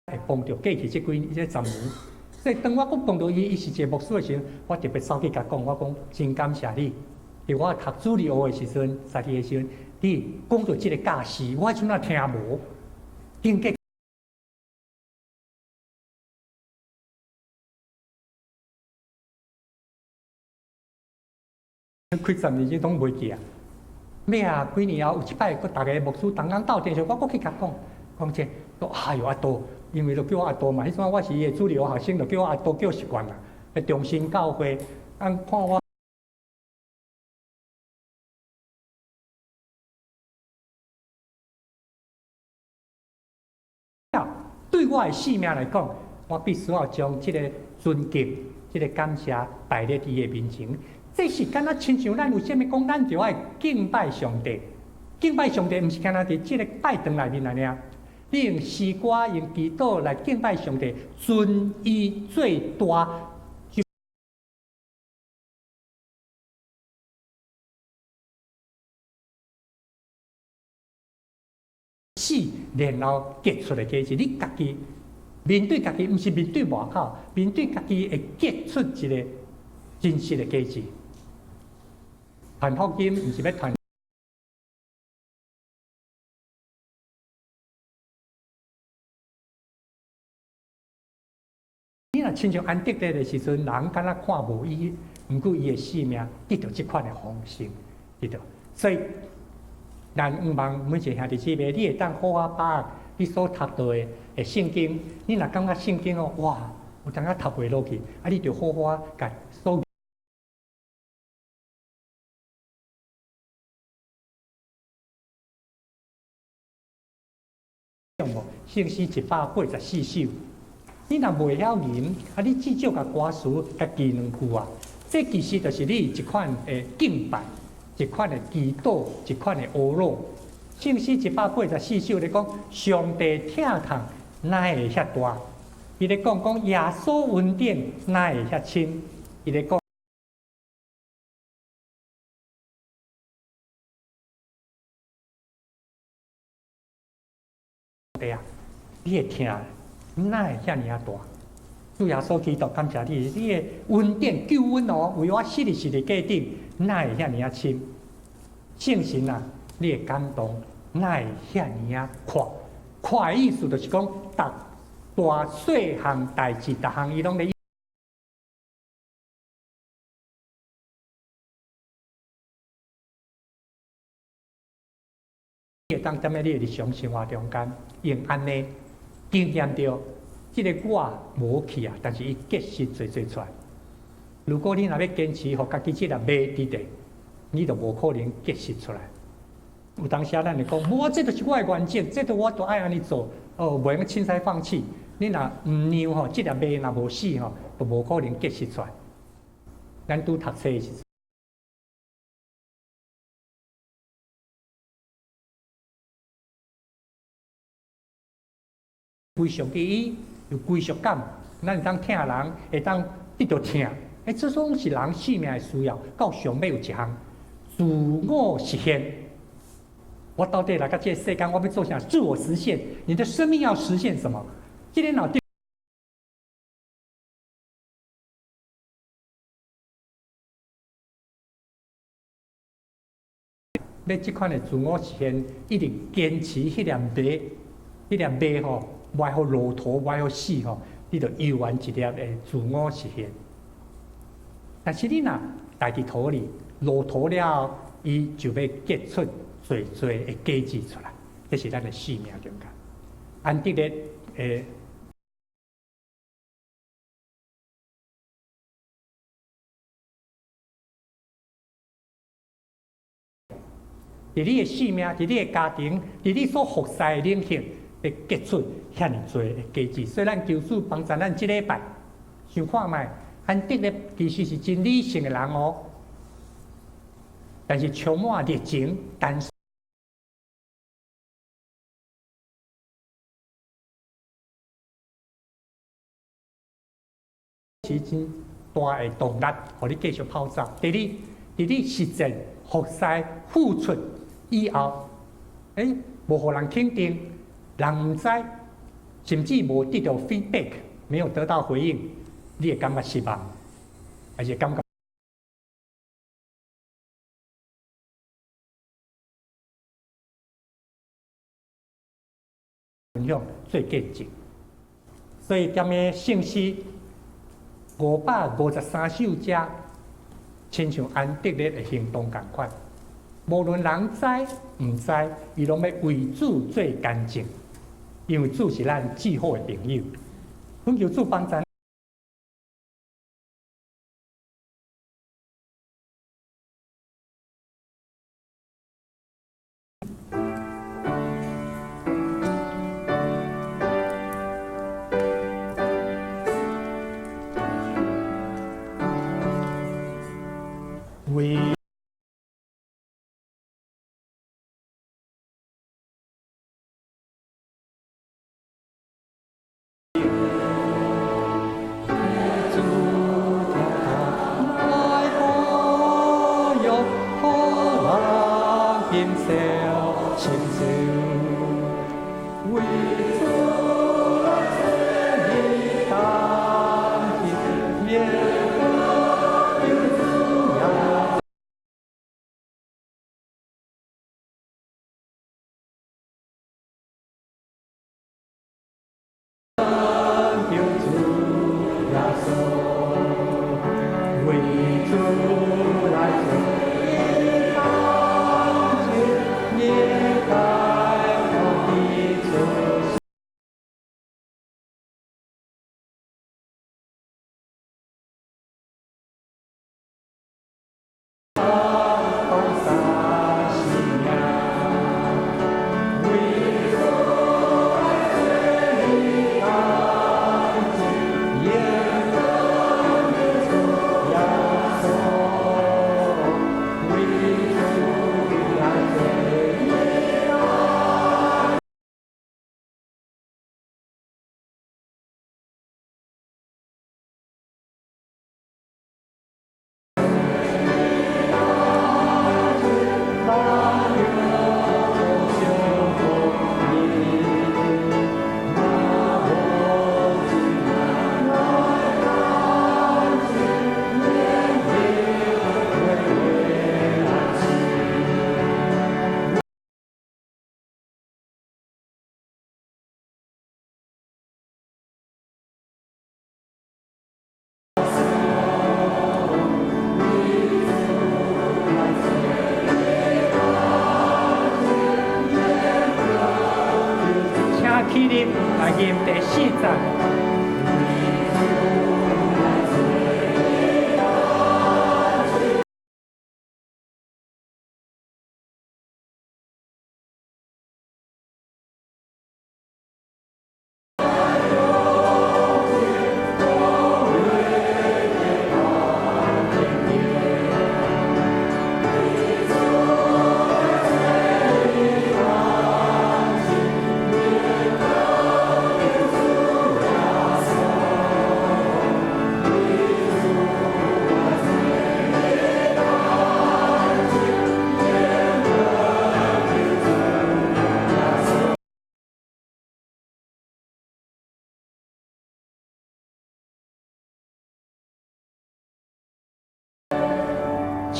會幫著過去這幾這十年，所以當我閣碰著伊，伊是一個牧師的時陣，我特別走去共伊講，我講真感謝你，佇我讀主日學的時陣，實習的時陣，你講著這个教示，我彼陣仔聽無，經過幾十年，這攏袂記啊。尾仔幾年後，有一擺閣逐个牧師同工鬥陣時，我閣去共伊講，講這，講哎喲阿多。因為就叫我阿多嘛，彼陣我是伊的主日學學生，就叫我阿多叫習慣啦。佇中心教會，按看我對我的性命來講，我必須要將這个尊敬、這个感謝擺佇伊的面前。這是敢若親像咱有啥物講，咱就愛敬拜上帝。敬拜上帝，毋是敢若佇這个拜堂內面按呢爾。你用詩歌、用祈禱來敬拜上帝，尊伊最大。死，然後結出的果子，你家己面對家己，毋是面對外口，面對家己會結出一个真實的果子。傳福音毋是欲傳。你若親像安德烈的時陣，人敢若看無伊，毋過伊的性命得著這款的豐盛，得著。所以咱向望每一个兄弟姊妹，你會當好好把握你所讀到的聖經。你若感覺聖經哦，哇，有當仔讀袂落去，啊，你就好好啊，共所聖詩184首。你若袂曉吟，啊，你至少共歌詞共記兩句啊。這其實就是你一款的敬拜，一款的祈禱，一款的阿羅。聖詩184首咧講，上帝疼痛哪會遐大？伊咧講講耶穌恩典哪會遐深？伊咧講。對啊，你的疼哪會遐爾仔大？主耶穌基督，感謝你，你的恩典救阮哦，為我死佇十字架頂，哪會遐爾仔深？聖神啊，你的感動哪會遐爾仔闊？闊的意思就是講，逐大細項代誌，逐項伊攏咧。會當踮咧你的日常生活中間，用按呢經驗著，這个我無去啊，但是伊結實濟濟出來。如果你若欲堅持，予家己這粒麥佇咧，你就無可能結實出來。有當時咱會講，無，這就是我的原則，這就我都愛按呢做，哦，袂用凊彩放棄。你若毋讓吼，這粒麥若無死吼，就無可能結實出來。咱拄讀冊的時陣，歸屬於伊有歸屬感，咱會當疼人，會當得著疼。欸，這攏是人生命的需要。到上尾有一項自我實現。我到底來到這個世間，我欲做啥？自我實現。你的生命要實現什麼？這个腦欲這款的自我實現，一直堅持彼粒麥，彼粒麥吼，袂予落土，袂予死吼，你就猶原一粒的自我實現。但是你若埋佇土裡，落土了後，伊就欲結出濟濟的果子出來。這是咱的生命中間。安德烈的。佇你的生命，佇你的家庭，佇你所服侍的領域，會結出遐爾濟的果子。所以咱求主幫助咱這禮拜想看覓，安德烈其實是真理性的人哦，但是充滿熱情，但是真大的動力，予你繼續跑走。第二，佇你實踐服侍付出以後，欸，無予人肯定，人毋知，甚至無得到 feedback，沒有得到回應，你會感覺失望，還是感覺分享做見證？所以踮咧聖詩553首遮，親像安德烈的行動仝款，無論人知毋知，伊攏欲為主做見證，因為主是咱至好的朋友。懇求主幫助。為主來保佑，予人見笑親手，為主來做伊當今耶和華。求主耶穌，為主來做伊當今耶。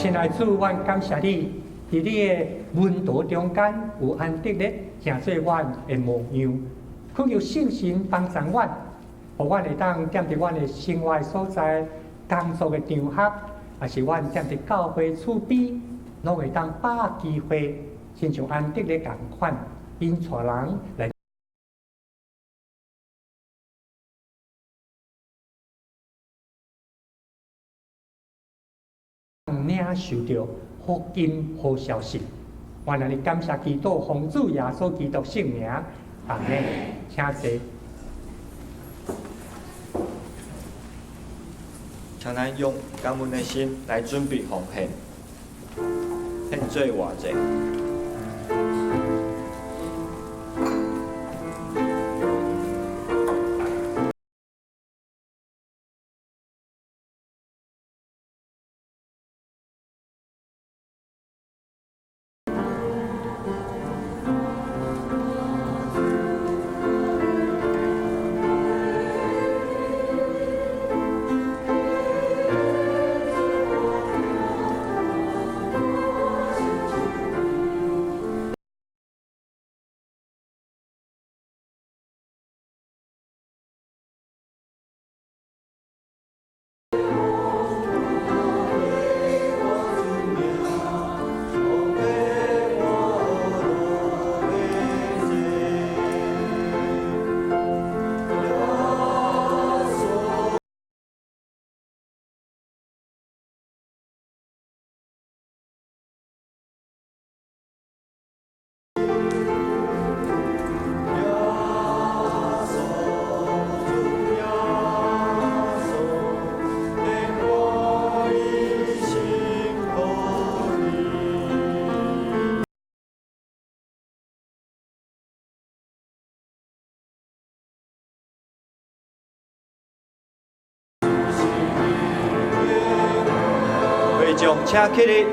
親愛主，阮感謝你，佇你的門徒中間有安德烈，成做阮的模樣。懇求聖神幫助阮，予阮會當踮佇阮的生活所在、工作的場合，抑是阮踮佇教會厝邊，攏會當把握機會，親像安德烈仝款，引帶人來領受著福音好消息。阮按呢感謝基督，奉主耶穌基督聖名，阿們。請坐。請咱用感恩的心來準備奉獻，獻做活祭。會眾請起立。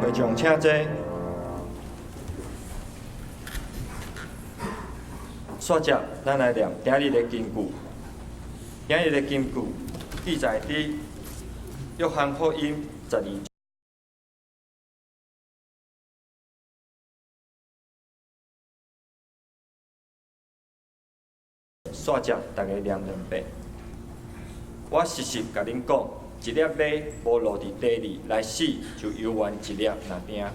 會眾請坐。煞接，咱來念今日的金句。今日的金句記載佇約翰福音12煞接，逐家念兩遍。我實實共恁講，一粒麥無落佇地裡來死，就猶原一粒爾定，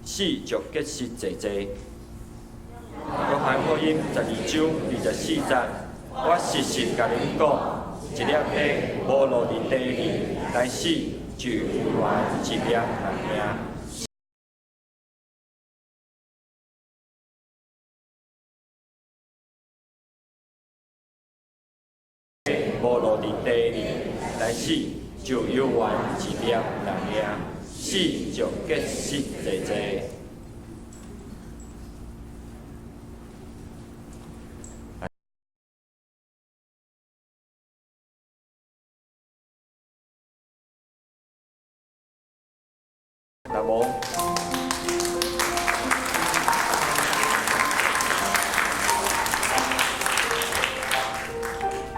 死就結實濟濟。約翰福音12章24節，我實實共恁講，一粒麥無落佇地裡來死，就猶原一粒爾定。無落佇地裡來死，就猶原一粒爾定，死就結實濟濟。若無，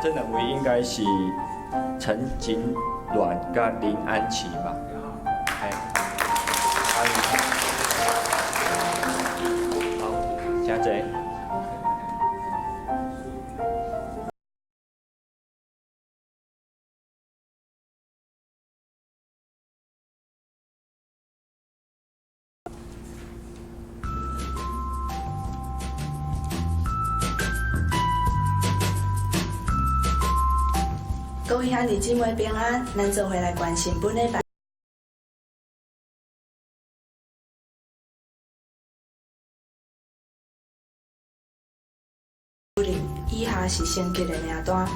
這兩位應該是陳景鸞佮林安琪嘛？嘿，好，請坐。各位兄弟姊妹平安，咱做伙來關心本禮拜以下是升級的名單。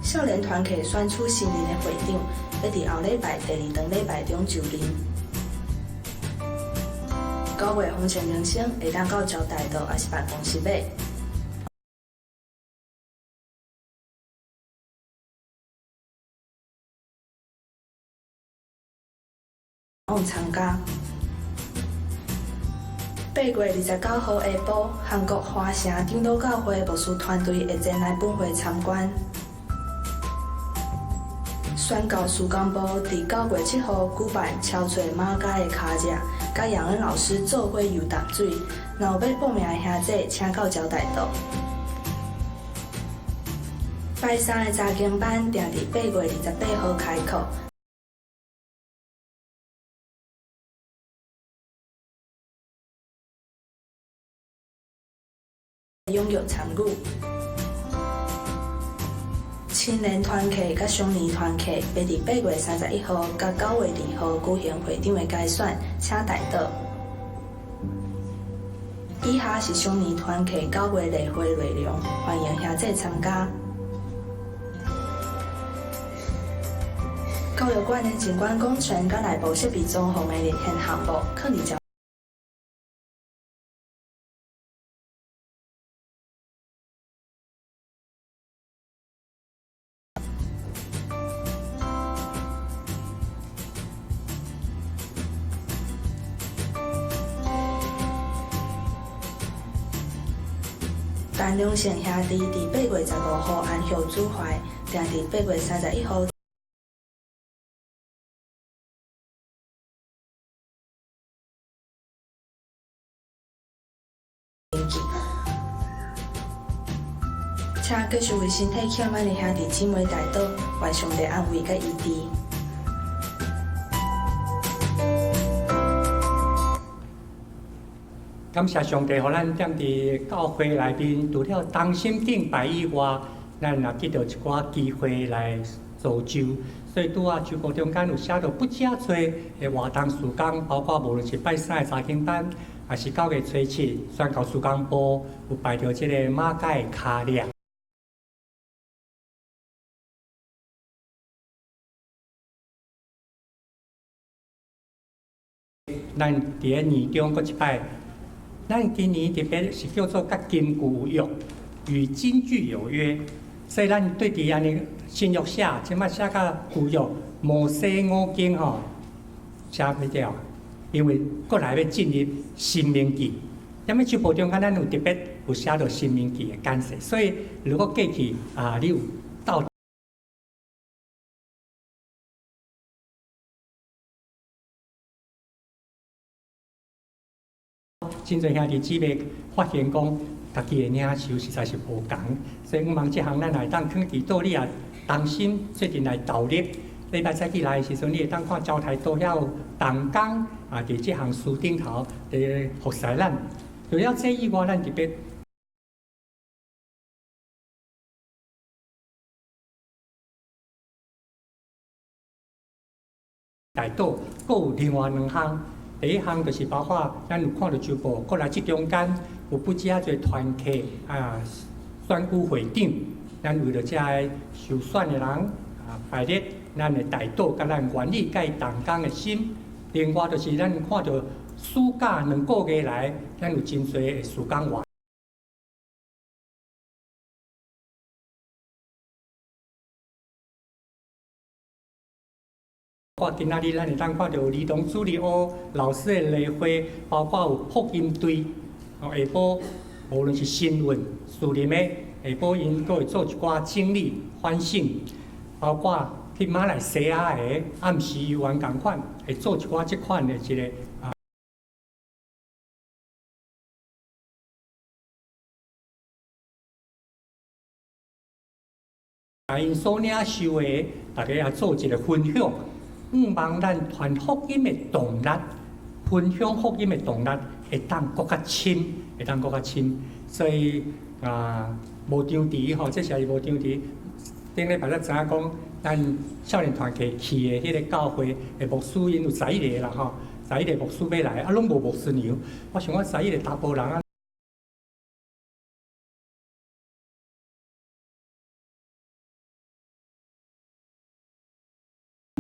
少年團契選出新任的會長，欲佇後禮拜第二堂禮拜中就任。9月豐盛人生會當到招待所抑是辦公室買。參加。8月29號下晡，韓國華城長老教會牧師團隊會前來本會參觀。宣教事工部佇9月7號舉辦超揣馬偕的跤跡，佮楊恩老師做伙游淡水。若有欲報名的兄弟，請到招待所。拜三的查經班定佇8月28號開課。踴躍參與。青年團契佮少年團契欲佇8月31號佮9月2號舉行會長的改選，請代禱。以下是少年團契9月例會內容，歡迎兄弟參加。教育館的景觀工程佮內部設備裝潢的遴選項目，囥佇招。陳良勝兄弟佇8月15號安息主懷，定佇8月31號。請繼續為身體欠安的兄弟姊妹代禱，願上帝安慰佮醫治。感謝上帝，予咱踮佇教會內面，除了同心敬拜以外，咱也得著一寡機會來造就。所以拄仔周報中間有寫著不遮濟的活動事工，包括無論是拜三的查經班，抑是9月初7宣教事工部有排著這個馬偕的跤跡。咱佇咧年中閣一擺。咱今年特別是叫做佮金句有約，與金句有約，所以咱對佇按呢新約寫，這擺寫甲舊約摩西五經吼寫袂著，因為閣來欲進入申命記，踮咧周報中間咱有特別有寫著申命記的解釋，所以如果過去啊，你有到真濟兄弟姊妹發現講，家己的領袖實在是無仝，所以向望這項咱會當囥佇倒，你也同心做陣來投入。禮拜早起來的時陣，你會當看招待所遐有同工啊，佇這項書頂頭佇服侍咱。除了這以外，咱特別代禱，閣有另外兩項。第一項就是包括咱有看著周報，閣來這中間有不止仔濟團契啊，選舉會長，咱為著遮个受選的人啊，拜日咱會代禱，佮咱願意佮伊同工的心。另外就是咱看著暑假兩個月來，咱有真濟的事工活。看今仔日咱會當看著兒童主日學老師的例會，包括有福音隊下晡無論是新聞、私人的，下晡𪜶閣會做一寡整理反省，包括去馬來西亞的暗時猶原仝款，會做一寡這款的一個啊。𪜶所領受的，大家也做一個分享，向望咱傳福音的動力，分享福音的動力會當閣較深，會當閣較深。所以啊，無張遲吼，這是無張遲。頂禮拜才知影講，咱少年團契去的彼个教會的牧師，𪜶有11個啦吼，十一个牧師欲來，啊，攏無牧師娘。我想講十一个查埔人啊。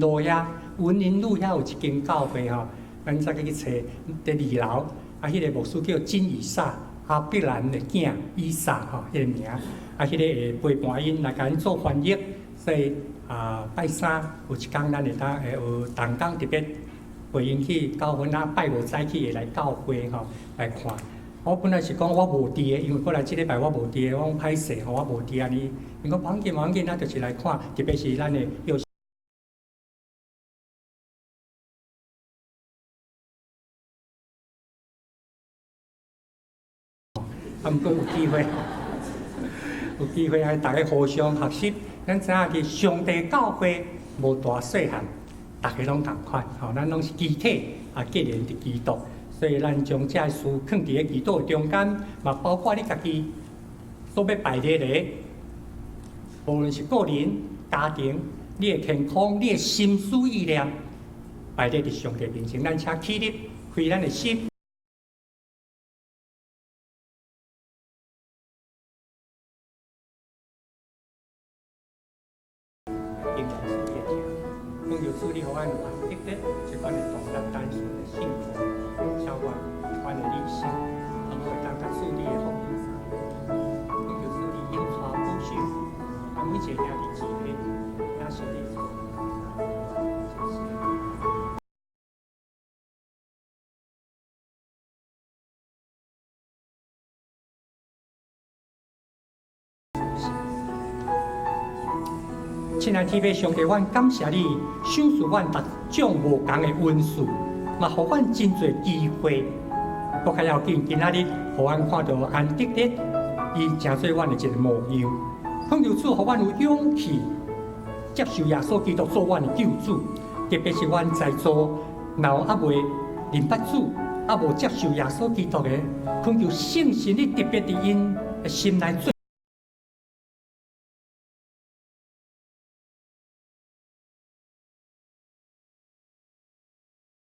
路遐，雲林路遐有一間教會吼，咱再去揣佇二樓，啊，彼个牧師叫金以撒，亞伯蘭的囝以撒吼，彼个名，啊，彼个會陪伴𪜶來共𪜶做翻譯，所以啊，拜三有一工咱會當會有同工特別陪𪜶去教會，啊，拜五早起會來教會吼來看。我本來是講我無佇的，因為過來這禮拜我無佇的，我講歹勢吼，我無佇按呢。𪜶講無要緊，無要緊，咱就是來看，特別是咱的幼。啊，毋過有機會，有機會愛逐家互相學習。咱知影佇上帝教會無大細漢，逐家攏仝款，吼，咱攏是肢體啊，結連佇基督，所以咱將這个事囥佇咧基督的中間，嘛包括你家己所欲擺列的，無論是個人、家庭、你的健康、你的心思意念，擺列佇上帝面前，咱請起立，開咱的心。奉求主，你予阮有安德烈這款的獨立單純的信徒，超越阮的理性，予會當較主你的福音。奉求主，你引帶保守，啊，每一个兄弟姊妹，也是你。親愛天父上帝，阮感謝你，賞賜阮逐種無仝的恩賜，嘛予阮真濟機會。閣較要緊，今仔日予阮看著安德烈，伊成做阮的一個模樣。懇求主，予阮有勇氣接受耶穌基督做阮的救主。特別是阮在座，若有猶未認捌主，猶無接受耶穌基督的，懇求聖神你特別佇𪜶的心內做。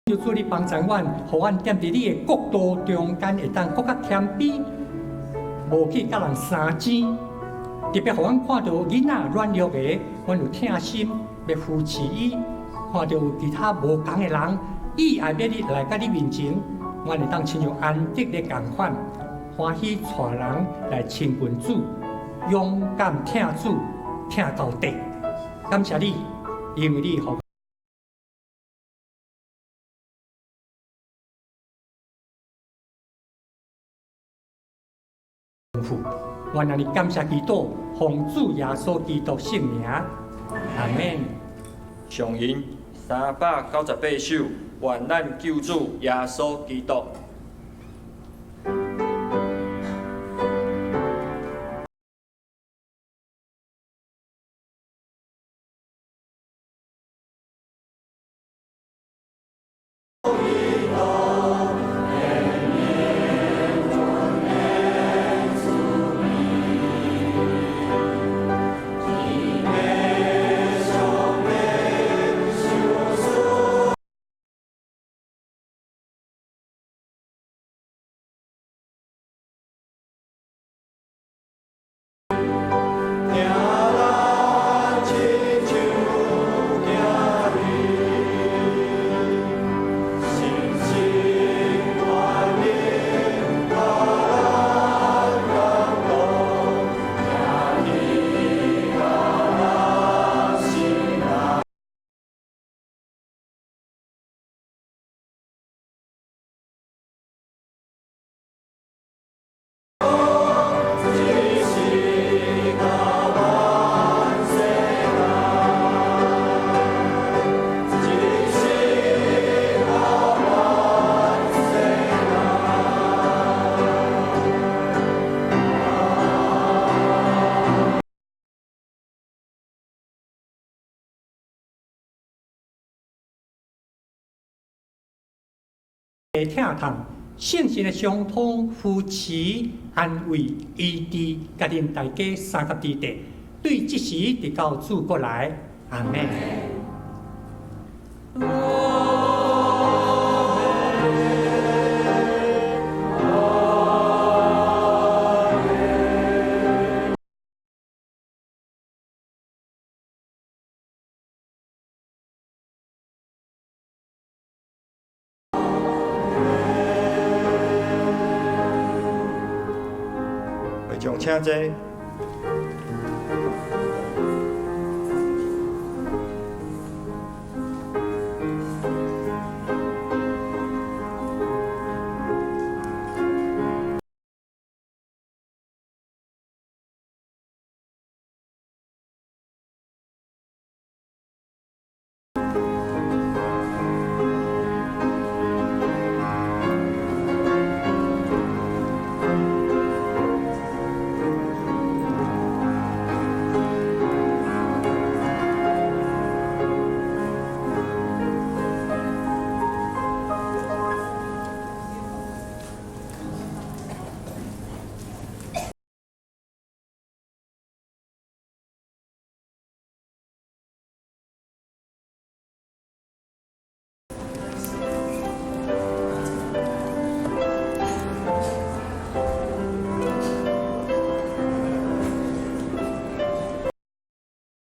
求主你幫助阮，予阮踮佇你的國度中間，會當閣較謙卑，無去佮人相爭。特別予阮看著囡仔軟弱的，阮有疼心欲扶持伊；看著有其他無仝的人，意愛欲你來佮你面前，阮會當親像安德烈仝款，歡喜帶人來親近主，勇敢疼主，疼到底。感謝你，因為你予。阮按呢感謝基督，奉主耶穌基督聖名，阿們。上吟398首，願咱救主耶穌基督。疼痛，聖神的相通扶持、安慰、醫治，共恁大家相佮佇底，對這時直到主過來，阿們。會眾請坐。